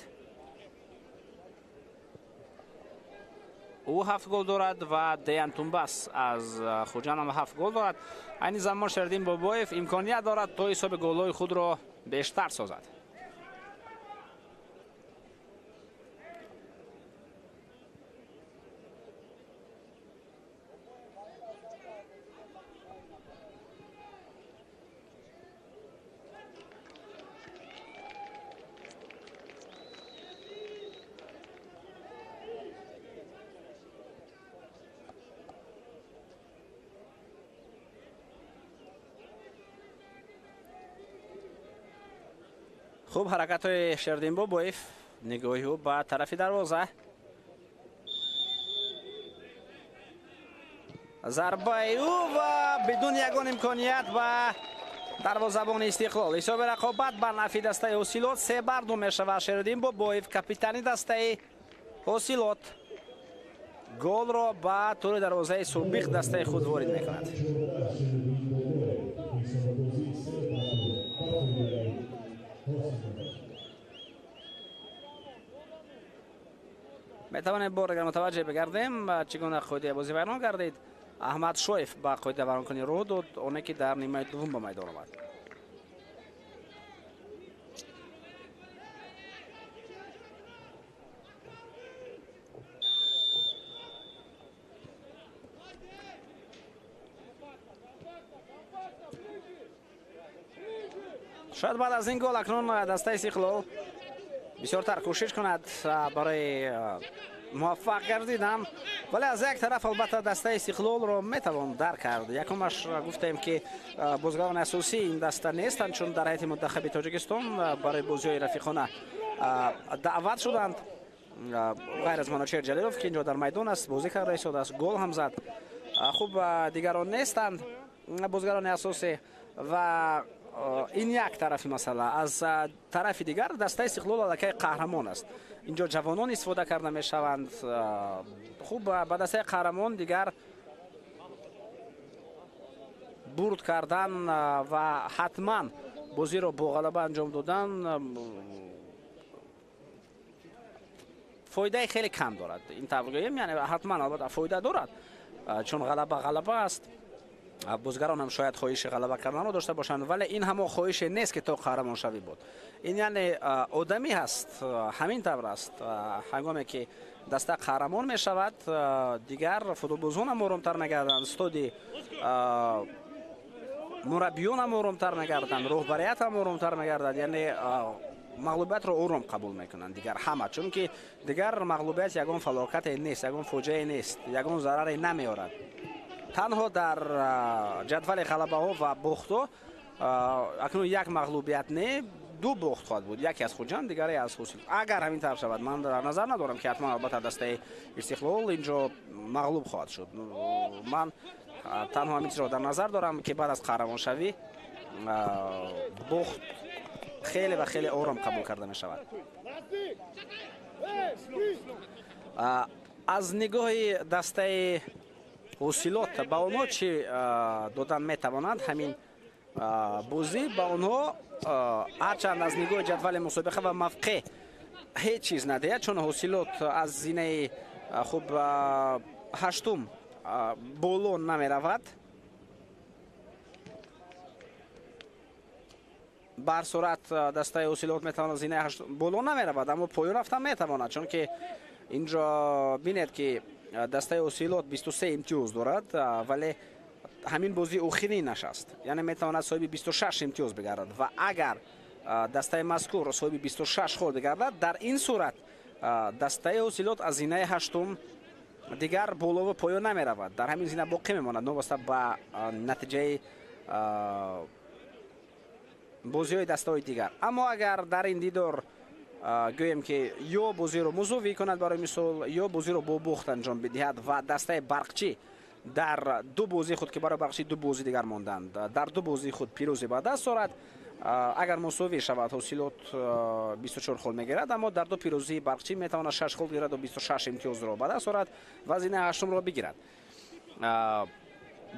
Ӯ 7 гол дорад ва Деян Тумбас аз Хуҷанд ҳам 7 гол дорад. Айни замон Шердин Бобоев имконият дорад то ҳисоби голҳои худро бештар созад. Хуб ҳаракатҳои Шердин Бобоев, нигоҳи ӯ ба тарафи дарвоза. Зарбаи ӯ ва бидуни ягон имконият ба дарвозабони Истиқлол. Ҳисоби рақобат ба нафи дастаи Ҳосилот 3-2 мешавад. Шердин Бобоев, капитани дастаи Ҳосилот, голро ба тӯри дарвозаи собиқ дастаи худ ворид мекунад. Метавонем бор дигар мутаваҷҷеҳ бигардем чӣ гуна қоидаи бозӣ вайрон гардид. Аҳмад Шоев ба қоида вайронкунӣ роҳ дод, оне ки дар нимаи дуввум ба майдон омад. Шояд баъд аз ин гол акнун дастаи Истиқлол бисёртар кӯшиш кунад барои муваффақ гардидан, вале аз як тараф албатта дастаи Истиқлолро метавон дарк кард. Якумаш гуфтем ки бозигарони асосии ин даста нестанд, чун дар ҳайати мунтахаби Тоҷикистон барои бозиҳои рафиқона даъват шуданд. Ғайр аз Манучеҳр Ҷалилов ки инҷо дар майдон аст, бозӣ карда истодааст, гол ҳам зад. Хуб, дигарон нестанд бозигарони асосӣ ва ин як тарафи масъала. Аз тарафи дигар дастаи Истиқлол аллакай қаҳрамон аст. Инҷо ҷавонон истифода карда мешаванд. Хуб, ба дастаи қаҳрамон дигар бурд кардан ва ҳатман бозиро бо ғалаба анҷом додан фоидаи хеле кам дорад. Ин тавр гӯем, яъне ҳатман албатта фоида дорад, чун ғалаба ғалаба аст. Бозигарон ҳам шояд хоҳиши ғалаба карданро дошта бошанд, вале ин ҳамон хоҳише нест ки то қаҳрамоншавӣ буд. Ин яъне одамӣ ҳаст, ҳамин тавр аст. Ҳангоме ки даста қаҳрамон мешавад, дигар футболбозон ҳам оромтар мегарданд, стоди мураббиён ҳам оромтар мегарданд, роҳбарият ҳам оромтар мегардад. Яъне мағлубиятро ором қабул мекунанд дигар ҳама, чунки дигар мағлубият ягон фалокате нест, ягон фоҷиае нест, ягон зараре намеорад. Танҳо дар ҷадвали ғалабаҳо ва бохтҳо акнун як мағлубият не, ду бохт хоҳад буд, яке аз Хуҷанд, дигаре аз Ҳосил. Агар ҳамин тавр шавад, ман дар назар надорам ки ҳатман албатта дастаи Истиқлол инҷо мағлуб хоҳад шуд. Ман танҳо ҳамин чизро дар назар дорам ки баъд аз қаҳрамоншавӣ бохт хеле ва хеле ором қабул карда мешавад. Аз нигоҳи дастаи Ҳосилот ба онҳо чӣ додан метавонад ҳамин бозӣ ба онҳо, ҳарчанд аз нигоҳи ҷадвали мусобиқа ва мавқеъ ҳеҷ чиз надиҳад, чун Ҳосилот аз зинаи хуб ҳаштум боло намеравад. Ба ҳар сурат дастаи Ҳосилот метавонад зинаи ҳаштум боло намеравад, аммо поён рафтан метавонад, чунки инҷо бинед ки дастаи Ҳосилот 23 имтиёз дорад, вале ҳамин бозӣ охиринаш аст, яъне метавонад соҳиби 26 имтиёз бигардад ва агар дастаи мазкур соҳиби 26 хол бигардад, дар ин сурат дастаи Ҳосилот аз зинаи ҳаштум дигар болову поён намеравад, дар ҳамин зина боқӣ мемонад, новобаста ба натиҷаи бозиҳои дастаҳои дигар. Аммо агар дар ин дидор гӯем ки ё бозиро мусовӣ кунад барои мисол, ё бозиро бо бохт анҷом бидиҳад ва дастаи Барқчӣ дар ду бозии худ, ки барои Барқчӣ ду бозӣ дигар монданд, дар ду бозии худ пирӯзӣ ба даст орад, агар мусовӣ шавад Ҳосилот 24 хол мегирад, аммо дар ду пирӯзии Барқчӣ метавонад 6 хол гирад ва 26 имтиёзро ба даст орад ва зинаи ҳаштумро бигирад.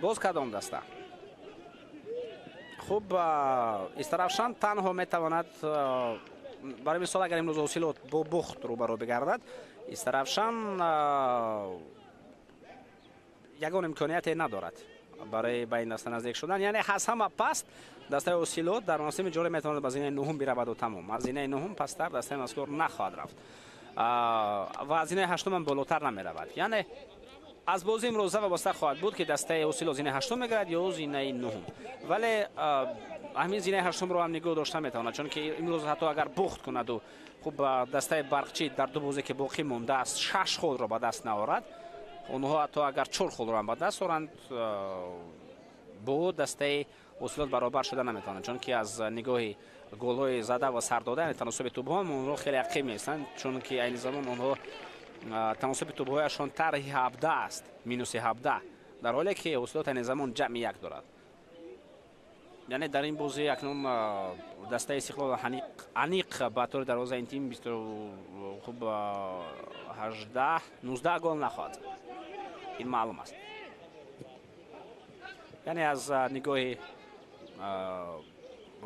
Боз кадом даста? Хуб, Истаравшан танҳо метавонад, барои мисол, агар имрӯз Ҳосилот бо бухт рӯбарӯ бигардад, Истаравшан ягон имконияте надорад барои ба ин даста наздик шудан. Яъне аз ҳама паст дастаи Ҳосилот дар мавсими ҷорӣ метавонад ба зинаи нуҳум бираваду тамом. Аз зинаи нуҳум пасттар дастаи мазкур нахоҳад рафт ва аз зинаи ҳаштумам болотар намеравад. Яъне аз бозии имрӯза вобаста хоҳад буд, ки дастаи Ҳосилот зинаи ҳаштум мегирад ё зинаи нуҳум. Вале ҳамин зинаи ҳаштумро ҳам нигоҳ дошта метавонад, чунки имрӯз ҳатто агар бухт кунаду хуб дастаи Барқчӣ дар ду бозе ки боқӣ мондааст 6 холро ба даст наорад, онҳо ҳатто агар 4 холро ҳам ба даст оранд, бо дастаи Ҳосилот баробар шуда наметавонанд, чунки аз нигоҳи голҳои зада ва сардода, яъне таносуби тӯбҳо, онҳо хеле ақиб меистанд, чунки айни замон онҳо таносуби тӯбҳояшон тарҳи 17 аст, минуси 17, дар ҳоле ки Ҳосилот айни замон ҷамъи 1 дорад. Яъне дар ин бозӣ акнун дастаи Истиқлол аниқ ба тури дарвозаи ин тим хуб 18 19 гол нахоҳад зад. Ин маълум аст. Яъне аз нигоҳи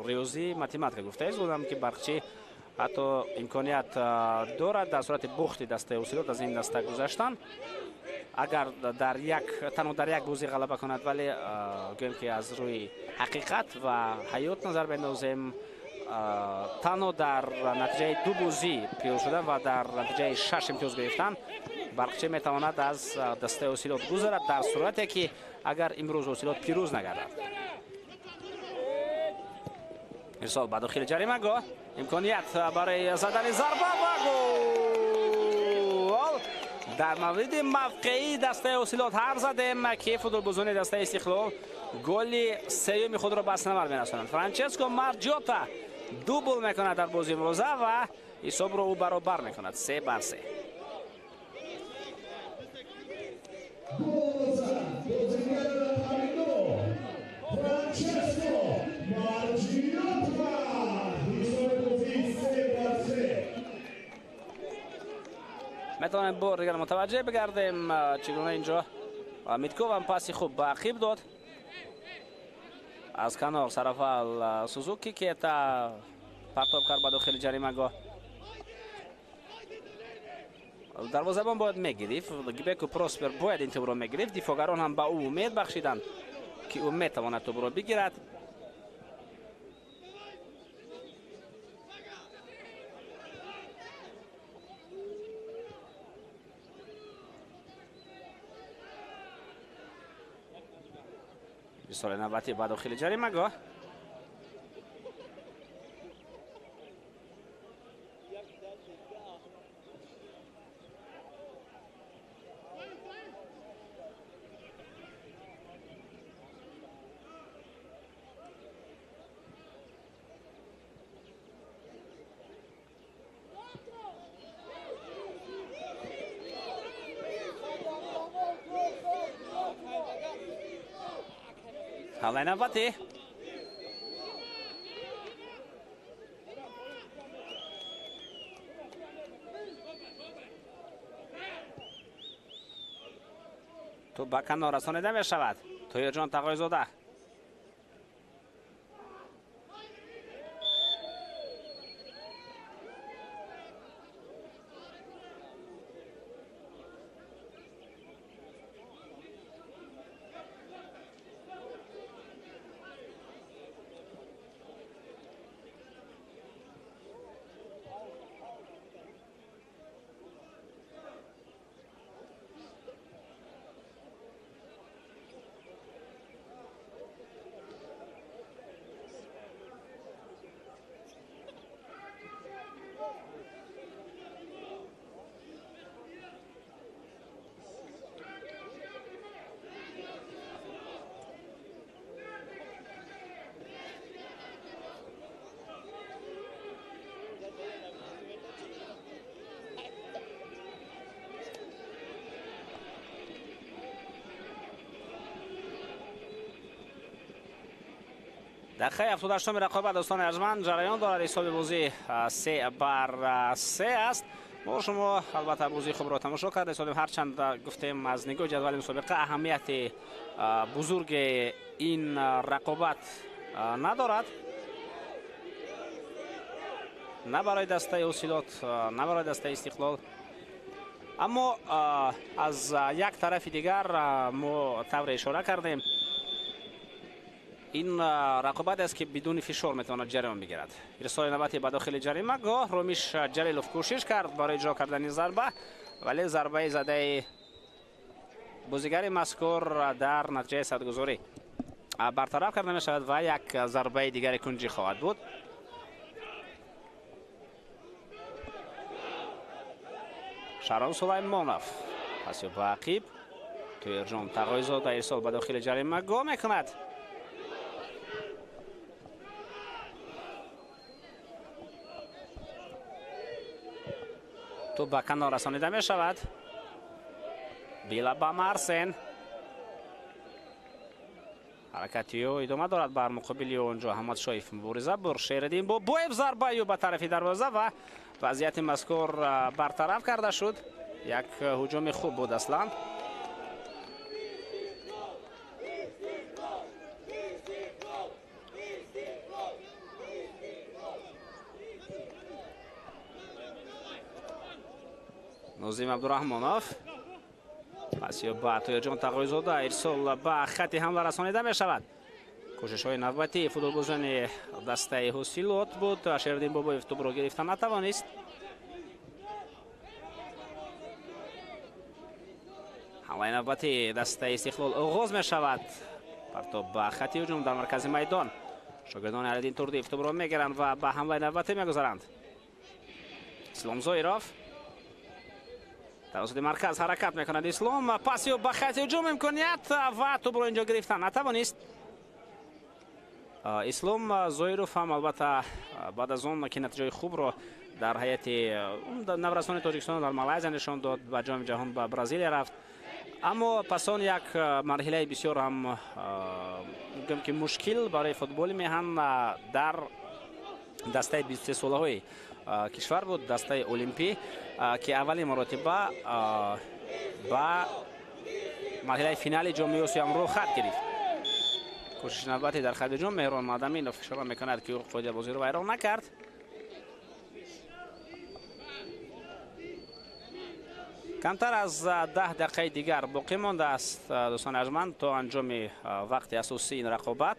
риёзӣ, математика гуфтаист будам, ки Барқчӣ ҳатто имконият дорад дар сурати бухти дастаи Ҳосилот аз ин даста гузаштан, агар дар як танҳо дар як бозӣ ғалаба кунад. Вале гӯем ки аз рӯи ҳақиқат ва ҳаёт назар бендозем, танҳо дар натиҷаи ду бозӣ пирӯз шудан ва дар натиҷаи 6 имтиёз гирифтан Барқчӣ метавонад аз дастаи Ҳосилот гузарад, дар сурате ки агар имрӯз Ҳосилот пирӯз нагардад. Ирсол ба дохили ҷаримагоҳ, имконият барои задани зарба ва гол. Дар мавриди мавқеии дастаи Ҳосилот ҳарф задем, ки футболбозони дастаи Истиқлол голи сеюми худро ба самар мерасонанд. Франческо Марҷота дубл мекунад дар бозии имрӯза ва ҳисобро ӯ баробар мекунад 3-3. Метавонем бор дигар мутаваҷҷеҳ бигардем, чӣ гуна инҷо Митков ҳам паси хуб ба ақиб дод. Аз канор сарафал Сузуки Кета партоб кард ба дохили ҷаримагоҳ. Дарвозабон бояд мегирифт, Гибеку Проспер бояд ин тӯбро мегирифт. Дифоъгарон ҳам ба ӯ умед бахшиданд, ки ӯ метавонад тӯбро бигирад. Ирсоли навбатӣ ба дохили ҷаримагоҳ. ҳамлаи навбатӣ. Тӯб ба канор расонида мешавад. Тоҳирҷон Тағойзода. Дақиқаи 78 рақобат дӯстони арҷманд ҷараён дорад. Ҳисоби бозӣ 3-3 аст. Мо шумо албатта бозии хубро тамошо карда истодем. Ҳарчанд гуфтем аз нигоҳи ҷадвали мусобиқа аҳамияти бузурги ин рақобат надорад. На барои дастаи Ҳосилот, на барои дастаи Истиқлол. Аммо аз як тарафи дигар мо тавре ишора кардем, ин рақобат аст ки бидуни фишор метавонад ҷараён бигирад. Ирсоли навбати ба дохили ҷаримагоҳ Ромиш Ҷалилов кӯшиш кард барои иҷро кардани зарба, вале зарбаи задаи бозигари мазкур дар натиҷаи садгузорӣ бартараф карда мешавад ва як зарбаи дигари кунҷӣ хоҳад буд. Шарон Сулаймонов паси ба ақиб, Тоирҷон Тағойзода ирсол ба дохили ҷаримагоҳ мекунад. Тӯп ба канор расонида мешавад. Била ба Марсен. Ҳаракати ӯ идома дорад бар муқобили онҷо Аҳмадшоев мубориза бурд. Шериддин Бобоев зарбаи ӯ ба тарафи дарвоза ва вазъияти мазкур бартараф карда шуд. Як ҳуҷуми хуб буд аслан. Нозим Абдураҳмонов паси ба Тоирҷон Тағойзода ирсол ба хати ҳамла расонида мешавад. Кӯшишҳои навбатии футболбозони дастаи Ҳосилот буд. Шериддин Бобоев тӯбро гирифта натавонист. Ҳамлаи навбатии дастаи Истиқлол оғоз мешавад. Партоб ба хати ҳуҷум дар маркази майдон. Шогирдони Алиддин Турдиев тӯбро мегиранд ва ба ҳамлаи навбатӣ мегузаранд. Ислом Зоиров тавассути марказ ҳаракат мекунад. Ислом паси ба хати ҳуҷум имконият ва тӯбро инҷо гирифта натавонист. Ислом Зоиров ҳам албатта баъд аз он ки натиҷаи хубро дар ҳайати наврасони Тоҷикистон дар Малайзия нишон дод, ба ҷоми ҷаҳон ба Бразилия рафт. Аммо пас он як марҳилаи бисёр ҳам гӯем ки мушкил барои футболи меҳан дар дастаи 23-солаҳои кишвар буд, дастаи Олимпӣ, ки аввалин маротиба ба марҳилаи финали ҷоми Осиё ҳам роҳхат гирифт. Кӯшиши навбатӣ дар хати ҳуҷум Меҳрон Мадаминов ишора мекунад ки ӯ қоидаи бозиро вайрон накард. Камтар аз 10 дақиқаи дигар боқӣ мондааст, дӯстони арҷманд, то анҷоми вақти асосии ин рақобат.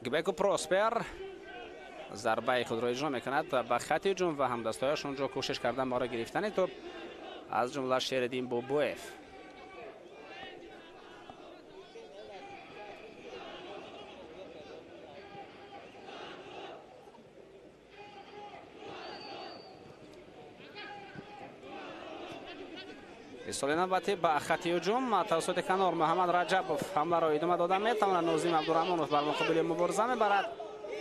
Гбеку Проспер зарбаи худро иҷро мекунад ба хати ҳуҷум ва ҳамдастҳояш онҷо кӯшиш кардан барои гирифтани тӯп, аз ҷумла Шериддин Бобоев. Ирсоли навбатӣ ба хати ҳуҷум тавассути канор Муҳаммад Раҷабов ҳамларо идома дода метавонад. Нозим Абдураҳмонов бар муқобили мубориза мебарад.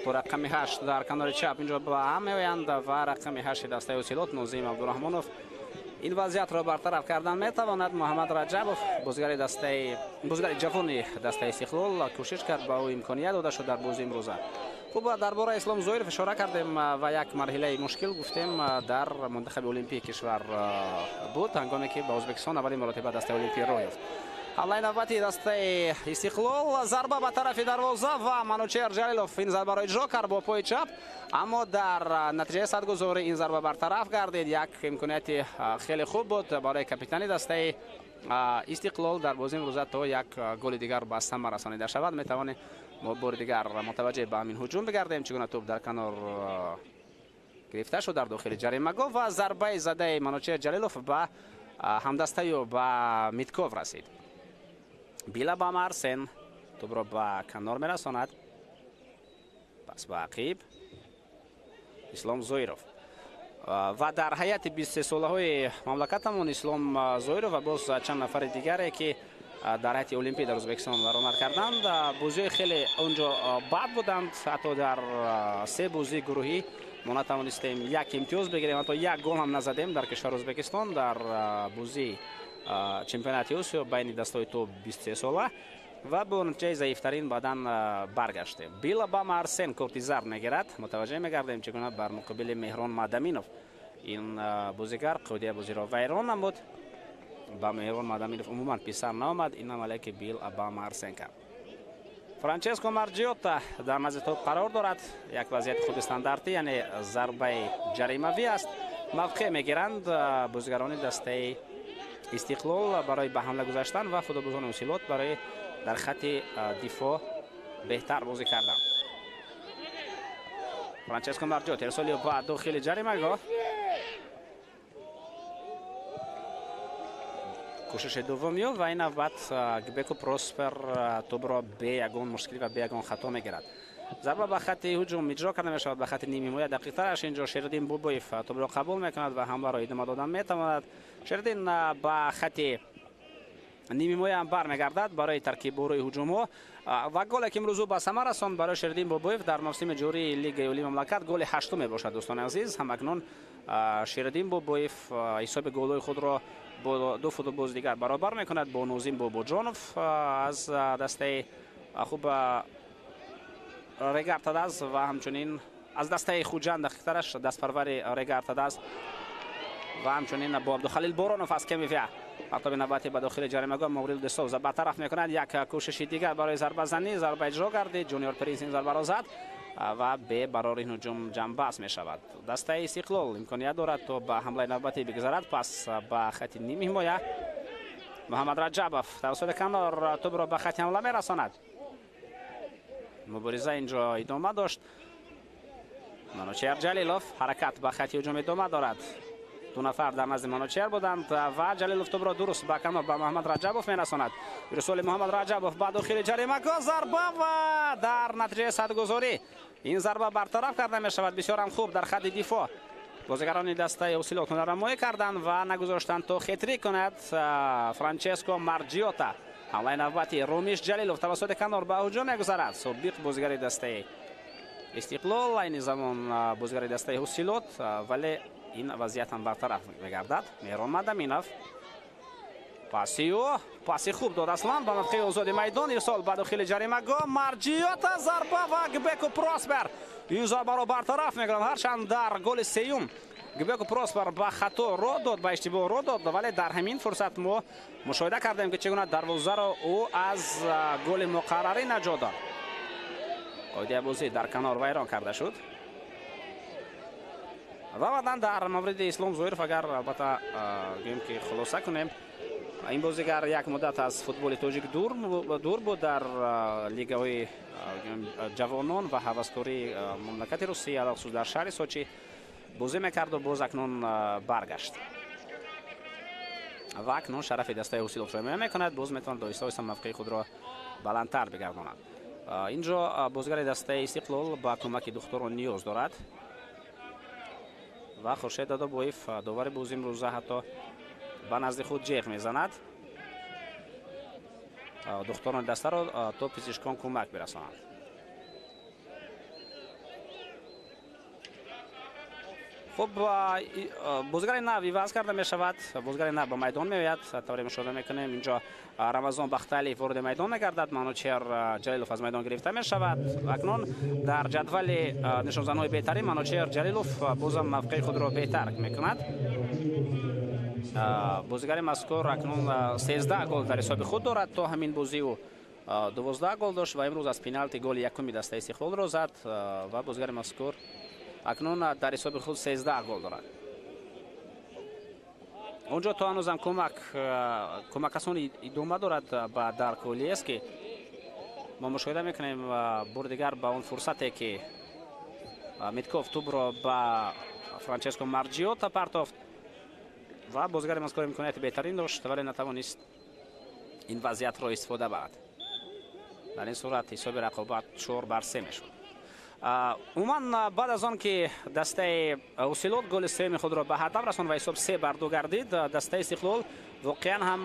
То рақами 8 дар канори чап инҷо ба ҳам меоянд ва рақами 8 дастаи Ҳосилот Нозим Абдураҳмонов ин вазъиятро бартараф кардан метавонад. Муҳаммад Раҷабов бозигари ҷавони дастаи Истиқлол кӯшиш кард, ба ӯ имконият дода шуд дар бозии имрӯза. Хуб, дар бораи Ислом Зоиров ишора кардем ва як марҳилаи мушкил гуфтем дар мунтахаби олимпии кишвар буд, ҳангоме ки ба Ӯзбекистон аввалин маротиба дастаи олимпӣ роҳ ёфт. Ҳамлаи навбати дастаи Истиқлол, зарба ба тарафи дарвоза ва Манучер Ҷалилов ин зарбаро иҷро кард бо пои чап, аммо дар натиҷаи садгузорӣ ин зарба бартараф гардид. Як имконияти хеле хуб буд барои капитани дастаи Истиқлол дар бозии имрӯза то як голи дигар ба самар расонида шавад. Метавонем мо бори дигар мутаваҷҷеҳ ба ҳамин ҳуҷум бигардем, чӣ гуна тӯп дар канор гирифта шуд дар дохили ҷаримагоҳ ва зарбаи задаи Манучер Ҷалилов ба ҳамдастаю ба Митков расид. Била ба Марсен тӯбро ба канор мерасонад. Пас ба ақиб Ислом Зоиров ва дар ҳайати 23-солаҳои мамлакатамон Ислом Зоиров ва боз чанд нафари дигаре ки дар ҳайати олимпӣ дар Ӯзбекистон баромад карданд, бозиҳои хеле онҷо бад буданд. Ҳатто дар се бозии гурӯҳӣ мо натавонистем як имтиёз бигирем, ҳатто як гол ҳам назадем дар кишвари Ӯзбекистон дар бозии чемпионати Осиё байни дастаҳои то 23 сола. Ва бо натиҷаи заифтарин баъдан баргаштем. Бил Обама Арсен корти зард мегирад. Мутаваҷҷеҳ мегардем, чӣ гуна бар муқобили Меҳрон Мадаминов ин бозигар қоидаи бозиро вайрон намуд. Ба Меҳрон Мадаминов умуман писар наомад ин амале ки Бил Обама Арсен кард. Франческо Марҷиотта дар назди топ қарор дорад. Як вазъияти хуби стандартӣ, яъне зарбаи ҷаримавӣ аст. Мавқеъ мегиранд бозигарони дастаи Истиқлол барои ба ҳамла гузаштан ва футболбозони Ҳосилот барои дар хати дифоъ беҳтар бозӣ кардан. Франческо Марҷиотта ирсоли ба дохили ҷаримагоҳ. Кӯшиши дуввум ё ва ин навбат Гбеку Проспер тӯбро бе ягон мушкилӣ ва бе ягон хато мегирад. Зарба ба хати ҳуҷум иҷро карда мешавад, ба хати нимҳимоя дақиқтараш. Инҷо Шериддин Бобоев тӯбро қабул мекунад ва ҳамларо идома додан метавонад. Шериддин ба хати нимҳимоя ҳам бармегардад барои таркибборои ҳуҷумҳо ва голе ки имрӯз ӯ ба самар расонд барои Шериддин Бобоев дар мавсими ҷории Лигаи Олии мамлакат голи ҳаштум мебошад. Дӯстони азиз, ҳамакнун Шериддин Бобоев ҳисоби голҳои худро бо ду футболбози дигар баробар мекунад, бо Нозим Бобоҷонов аз дастаи хуб Регар-ТадАЗ ва ҳамчунин аз дастаи Хуҷанд, дақиқтараш дастпарвари Регар-ТадАЗ ва ҳамчунин бо Абдухалил Боронов аз КМВА. Партоби навбатӣ ба дохили ҷаримагоҳ Маврил Десовза бартараф мекунад. Як кӯшиши дигар барои зарбазанӣ, зарба иҷро гардид. Ҷуниор Принс ин зарбаро зад ва бебарори ҳуҷум ҷамъбаст мешавад. Дастаи Истиқлол имконият дорад то ба ҳамлаи навбатӣ бигузарад. Пас ба хати нимҳимоя Муҳаммад Раҷабов тавассути канор тӯбро ба хати ҳамла мерасонад. Мубориза инҷо идома дошт. Манучер Ҷалилов ҳаракат ба хати ҳуҷум идома дорад. Ду нафар дар назди Манучер буданд ва Ҷалилов тӯбро дуруст ба канор ба Муҳаммад Раҷабов мерасонад. Ирсоли Муҳаммад Раҷабов ба дохили ҷаримагоҳ, зарба ва дар натиҷаи садгузорӣ ин зарба бартараф карда мешавад. Бисёр ҳам хуб дар хати дифоъ бозигарони дастаи Ҳосилот ҳунарнамоӣ карданд ва нагузоштанд то хитрӣ кунад Франческо Марҷиотта. Ҳамлаи навбатӣ Румиш Ҷалилов тавассути канор ба ҳуҷум мегузарад. Собиқ бозигари дастаи Истиқлол, айни замон бозигари дастаи Ҳосилот, вале ин вазъият ҳам бартараф мегардад. Меҳрон Мадаминов паси ӯ, паси хуб дод Аслан ба мавқеи озоди майдон. Ирсол ба дохили ҷаримагоҳ, Марҷиотта, зарба ва Гбеку Проспер ин зарбаро бартараф мекунад. Ҳарчанд дар голи сеюм Гбеку Проспер ба хато ро дод, ба иштибоҳ ро дод, вале дар ҳамин фурсат мо мушоҳида кардем ки чӣ гуна дарвозаро ӯ аз голи муқаррарӣ наҷот дод. Қоидаи бозӣ дар канор вайрон карда шуд. Ва баъдан дар мавриди Ислом Зоиров агар албатта гӯем ки хулоса кунем, ин бозигар як муддат аз футболи тоҷик дур буд, дар лигаҳои ҷавонон ва ҳаваскории мамлакати Русия, алахусус дар шаҳри Сочи бозӣ мекарду боз акнун баргашт ва акнун шарафи дастаи Ҳосилотро ҳимоя мекунад. Боз метавонад оҳиста оҳиста мавқеи худро баландтар бигардонад. Инҷо бозигари дастаи Истиқлол ба кӯмаки духтурон ниёз дорад ва Хуршед Додобоев довари бозӣ имрӯза ҳатто ба назди худ ҷеғ мезанад духтурони дастаро то пизишкон кӯмак бирасонанд. Хуб, бозигари нав иваз карда мешавад. Бозигари нав ба майдон меояд. Тавре мушоҳида мекунем, инҷо Рамазон Бахталиев вориди майдон мегардад. Манучер Ҷалилов аз майдон гирифта мешавад. Акнун дар ҷадвали нишонзанҳои беҳтарин Манучер Ҷалилов бозам мавқеи худро беҳтар мекунад. Бозигари мазкур акнун 13 гол дар ҳисоби худ дорад. То ҳамин бозӣ ӯ 12 гол дошт ва имрӯз аз пеналти голи якуми дастаи Истиқлолро зад ва бозигари мазкур акнун дар ҳисоби худ 13 гол дорад. Онҷо то ҳанӯзам кӯмакрасон идома дорад ба Дарко Илиески. Мо мушоҳида мекунем бори дигар ба он фурсате ки Митков тӯбро ба Франческо Марҷиотта партофт ва бозигари мазкур имконияти беҳтарин дошт, вале натавонист ин вазъиятро истифода барад. Дар ин сурат ҳисоби рақобат 4-3 мешуд. Умуман баъд аз он ки дастаи Ҳосилот голи сеюми худро ба ҳадаф расонд ва ҳисоб 3-2 гардид, дастаи Истиқлол воқеан ҳам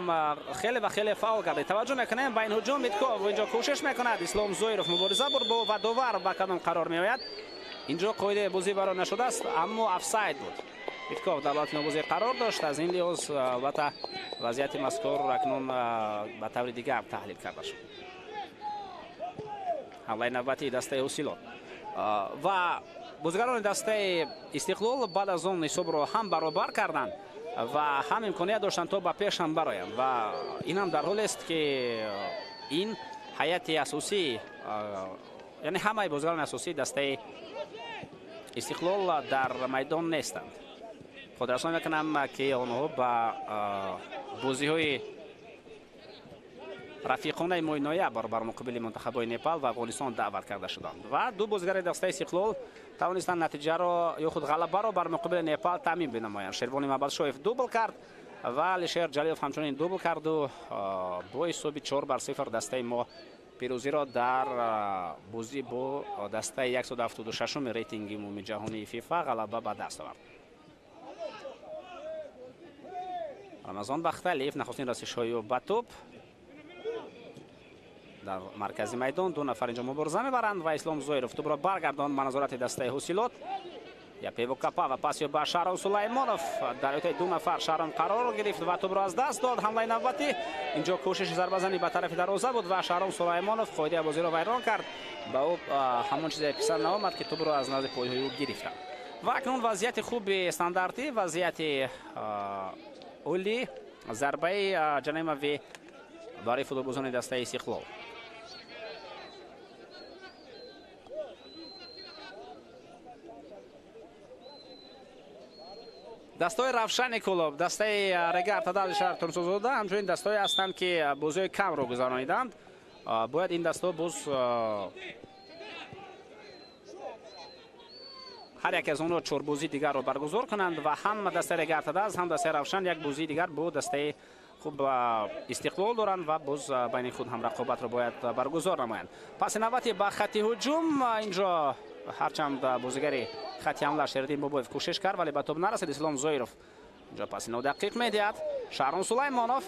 хеле ва хеле фаъол гардид. Таваҷҷӯҳ мекунем ба ин ҳуҷум. Митков инҷо кӯшиш мекунад. Ислом Зоиров мубориза бурд бо ва довар ба кадом қарор меояд. Инҷо қоидаи бозӣ барор нашудааст, аммо офсайд буд. Митков дар ҳолати нобозӣ қарор дошт. Аз ин лиҳоз албатта вазъияти мазкур акнун ба таври дигар таҳлил карда шуд. Ҳамлаи навбатии дастаи Ҳосилот ва бозигарони дастаи Истиқлол баъд аз он ҳисобро ҳам баробар карданд ва ҳам имконият доштанд то ба пеш ҳам бароянд ва ин ҳам дар ҳолест ки ин ҳайати асосӣ, яъне ҳамаи бозигарони асосии дастаи Истиқлол дар майдон нестанд. Хотиррасон мекунам ки онҳо ба бозиҳои рафиқонаи моҳи ноябр бар муқобили мунтахабҳои Непал ва Афғонистон даъват карда шуданд ва ду бозигари дастаи Истиқлол тавонистанд натиҷаро ё худ ғалабаро бар муқобили Непал таъмин бинамоянд. Шервони Мабадшоев дубл кард ва Алишер Ҷалилов ҳамчунин дубл карду бо ҳисоби 4-0 дастаи мо пирӯзиро дар бозӣ бо дастаи 176-уми рейтинги умумии ҷаҳонии ФИФА ғалаба ба даст овард. Рамазон Бахталиев нахустин расишҳои ӯ ба тӯб дар маркази майдон. Ду нафар инҷо мубориза мебаранд ва Ислом Зоиров тӯбро баргардонд ба назорати дастаи Ҳосилот. Япево Капава пасиё ба Шаҳром Сулаймонов. Дар ӯтаи ду нафар Шаҳром қарор гирифт ва тӯбро аз даст дод. Ҳамлаи навбатӣ инҷо кӯшиши зарбазанӣ ба тарафи дарвоза буд ва Шаҳром Сулаймонов қоидаи бозиро вайрон кард. Ба ӯ ҳамон чизе писанд наомад ки тӯбро аз назди пойҳои ӯ гирифтанд. Ва акнун вазъияти хуби стандартӣ, вазъияти олӣ, зарбаи ҷаримавӣ барои футболбозони дастаи Истиқлол. Дастаи Равшани Кӯлоб, дастаи Регар Тадали шаҳр Турсунзода ҳамчунин дастае ҳастанд ки бозиҳои камро гузарониданд. Бояд ин дастаҳо боз ҳар яке аз онҳо чор бозии дигарро баргузор кунанд ва ҳам дастаи Регар Тадаз, ҳам дастаи Равшан як бозии дигар бо дастаи хуб Истиқлол доранд ва боз байни худ ҳам рақобатро бояд баргузор намоянд. Паси навбати ба хатти ҳуҷум инҷо ҳарчанд бозигари хатти ҳамла Шердин Бобоев кӯшиш кард, вале ба тӯб нарасид. Ислом Зоиров инҷо паси нодақиқ медиҳад. Шаҳром Сулаймонов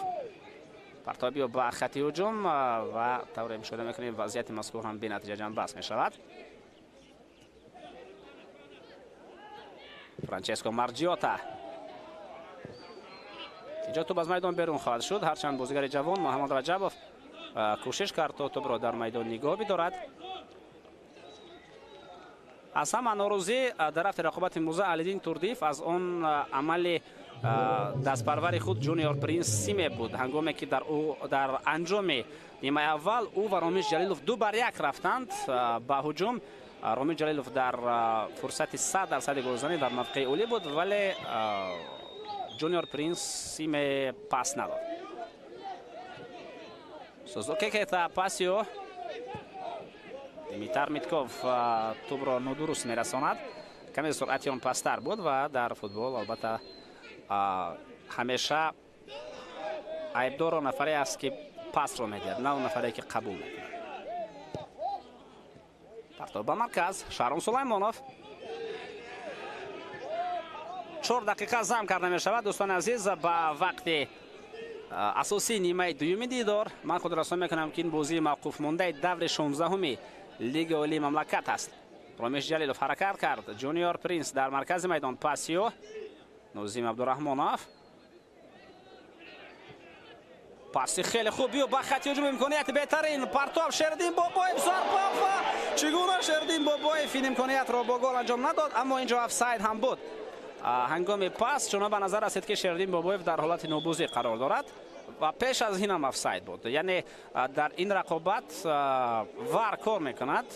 партобиё ба хатти ҳуҷум ва тавре мушоҳида мекунем вазъияти мазкур ҳам бенатиҷа ҷанбаст мешавад. Франческо Марҷиота инҷо тӯб аз майдон берун хоҳад шуд. Ҳарчанд бозигари ҷавон Муҳаммад Раҷабов кӯшиш кард то тӯбро дар майдон нигоҳ бидорад. Аз ҳама норозӣ дар рафти рақобати муза Алиддин Турдиев аз он амали дастпарвари худ Ҷуниор Принс Симе буд. Ҳангоме ки дар анҷоми нимаи аввал ӯ ва Ромиш Ҷалилов 2-1 рафтанд ба ҳуҷум. Ромиш Ҷалилов дар фурсати 100% голзанӣ дар мавқеи олӣ буд, вале Ҷуниор Принс Симе пас надод. Сузуки Кета пасио Димитар Митков тӯбро нодуруст мерасонад. Каме суръати он пасттар буд ва дар футбол албатта ҳамеша айбдорро нафаре аст ки пасро медиҳад, на он нафаре ки қабул мекунад. Партоб ба марказ Шаҳром Сулаймонов. 4 дақиқа зам карда мешавад дӯстони азиз ба вақти асосии нимаи дуюми дидор. Ман худрасон мекунам ки ин бозии мавқуфмондаи даври 16-уми Лигаи олии мамлакат аст. Ромиш Ҷалилов ҳаракат кард. Ҷуниор Принс дар маркази майдон пасиё Нозим Абдураҳмонов. Паси хеле хуб ё ба хати ҳуҷум имконияти беҳтарин. Партоб Шердин Бобоев, зарба ва чӣ гуна Шердин Бобоев ин имкониятро бо гол анҷом надод, аммо инҷо офсайд ҳам буд. Ҳангоми пас чуно ба назар расид ки Шердин Бобоев дар ҳолати нобузӣ қарор дорад ва пеш аз ин ҳам офсайд буд. Яъне дар ин рақобат вар кор мекунад.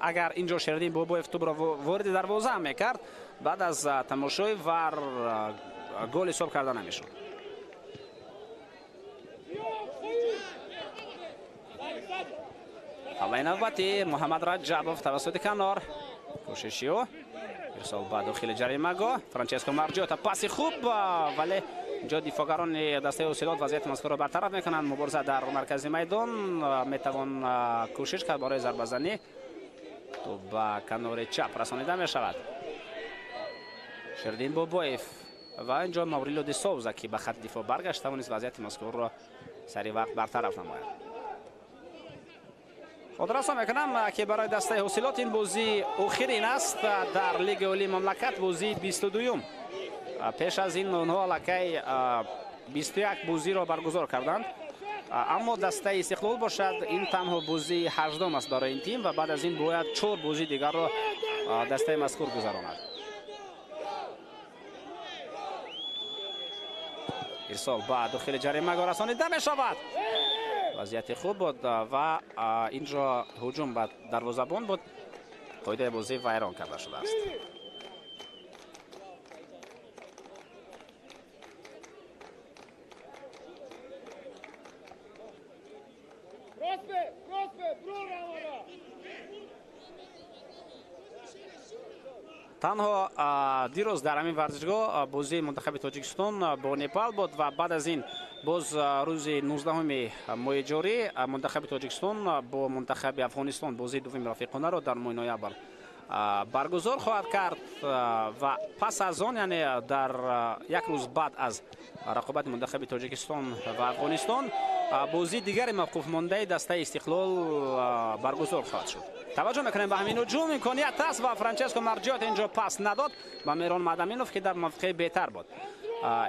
Агар инҷо Шердин Бобоев тӯбро вориди дарвоза мекард, баъд аз тамошои вар гол ҳисоб карда намешуд. ҳамлаи навбатӣ Муҳаммад Раҷабов тавассути канор. Кӯшиши ӯ ирсол ба дохили ҷаримагоҳ. Франческо Марҷиота паси хуб, вале инҷо дифоъгарони дастаи Ҳосилот вазъияти мазкурро бартараф мекунанд. Мубориза дар маркази майдон метавон кӯшиш кард барои зарбазанӣ. Тӯб ба канори чап расонида мешавад. Шердин Бобоев ва инҷо Маврило ди Соуза ки ба хати дифоъ баргашт тавонист вазъияти мазкурро сари вақт бартараф намояд. Хотиррасон мекунам ки барои дастаи Ҳосилот ин бозии охирин аст дар Лигаи олии мамлакат, бозии 22-юм. Пеш аз ин онҳо аллакай 21 бозиро баргузор карданд. Аммо дастаи Истиқлол бошад, ин танҳо бозии 18 аст барои ин тим ва баъд аз ин бояд 4 бозии дигарро дастаи мазкур гузаронад. Ирсол ба дохили ҷаримагоҳ расонида мешавад. Вазъияти хуб буд ва инҷо ҳуҷум ба дарвозабон буд. Қоидаи бозӣ вайрон карда шудааст. Танҳо дирӯз дар ҳамин варзишгоҳ бозии мунтахаби Тоҷикистон бо Непал буд ва баъд аз ин боз рӯзи 19 моҳи ҷорӣ мунтахаби Тоҷикистон бо мунтахаби Афғонистон бозии дуввуми рафиқонаро дар моҳи ноябр баргузор хоҳад кард ва пас аз он, яъне дар як рӯз баъд аз рақобати мунтахаби Тоҷикистон ва Афғонистон, бозии дигари мавқуфмондаи дастаи Истиқлол баргузор хоҳад шуд. Таваҷҷӯҳ мекунем ба ҳамин ҳуҷум, имконият аст ва Франческо Марҷиот инҷо пас надод ба Мирон Мадаминов, ки дар мавқеи беҳтар буд.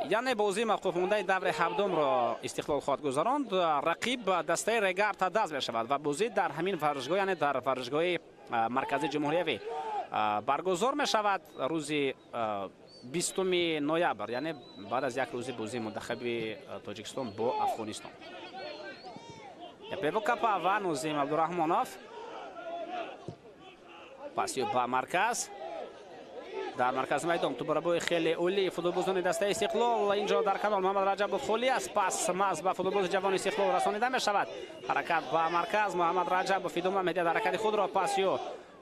Яъне бозии мавқуфмондаи даври ҳафтумро Истиқлол хоҳад гузаронд. Рақиб дастаи Регар Тадаз мешавад ва бозӣ дар ҳамин варзишгоҳ, яъне дар варзишгоҳи марказии ҷумҳуриявӣ баргузор мешавад рӯзи 20 ноябр, яъне баъд аз як рӯзи бозии мунтахаби Тоҷикистон бо Афғонистон. Пево Капа ва Нозим Абдураҳмонов. Пасиё ба марказ. Дар маркази майдон тӯбарабои хеле олии футболбозони дастаи Истиқлол. Инҷо дар канор Муҳаммад Раҷабов холӣ аст. Пас маз ба футболбози ҷавони Истиқлол расонида мешавад. Ҳаракат ба марказ. Муҳаммад Раҷабов идома медиҳад ҳаракати худро. Пасиё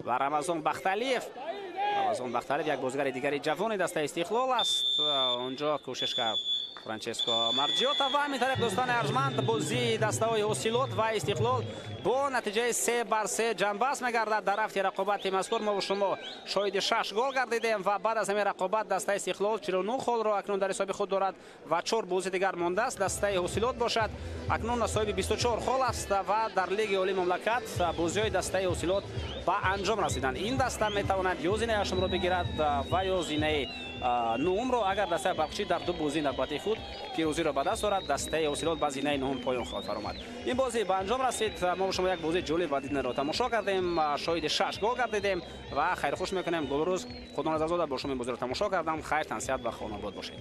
ва Рамазон Бахталиев. Рамазон Бахталиев як бозигари дигари ҷавони дастаи Истиқлол аст. Онҷо кӯшиш кард Франческо Марҷиота ва ҳамин тариқ, дӯстони арҷманд, бозии дастаҳои Ҳосилот ва Истиқлол бо натиҷаи 3-3 ҷанбаст мегардад. Дар рафти рақобати мазкур мо шумо шоҳиди 6 гол гардидем ва баъд аз ҳамин рақобат дастаи Истиқлол 49 холро акнун дар ҳисоби худ дорад ва 4 бозии дигар мондааст. Дастаи Ҳосилот бошад акнун соҳиби 24 хол аст ва дар лиги олии мамлакат бозиҳои дастаи Ҳосилот ба анҷом расиданд. Ин даста метавонад ё зинаи ҳаштумро бигирад ва ё зинаи нуҳумро. Агар дастаи Барқчӣ дар ду бозии навбатии худ пирӯзиро ба даст орад, дастаи Ҳосилот ба зинаи нуҳум поён хоҳад фаромад. Ин бозӣ ба анҷом расид. Мо шумо як бозии ҷолиб ва диданиро тамошо кардем, шоҳиди 6 гол гардидем ва хайрхуш мекунем. Гулрӯз Худоназарзода бо шумо ин бозиро тамошо кардам. Хайр, тансиҳат ва хонобод бошед.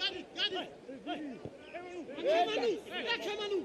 Got it, got it. Hey, Manu,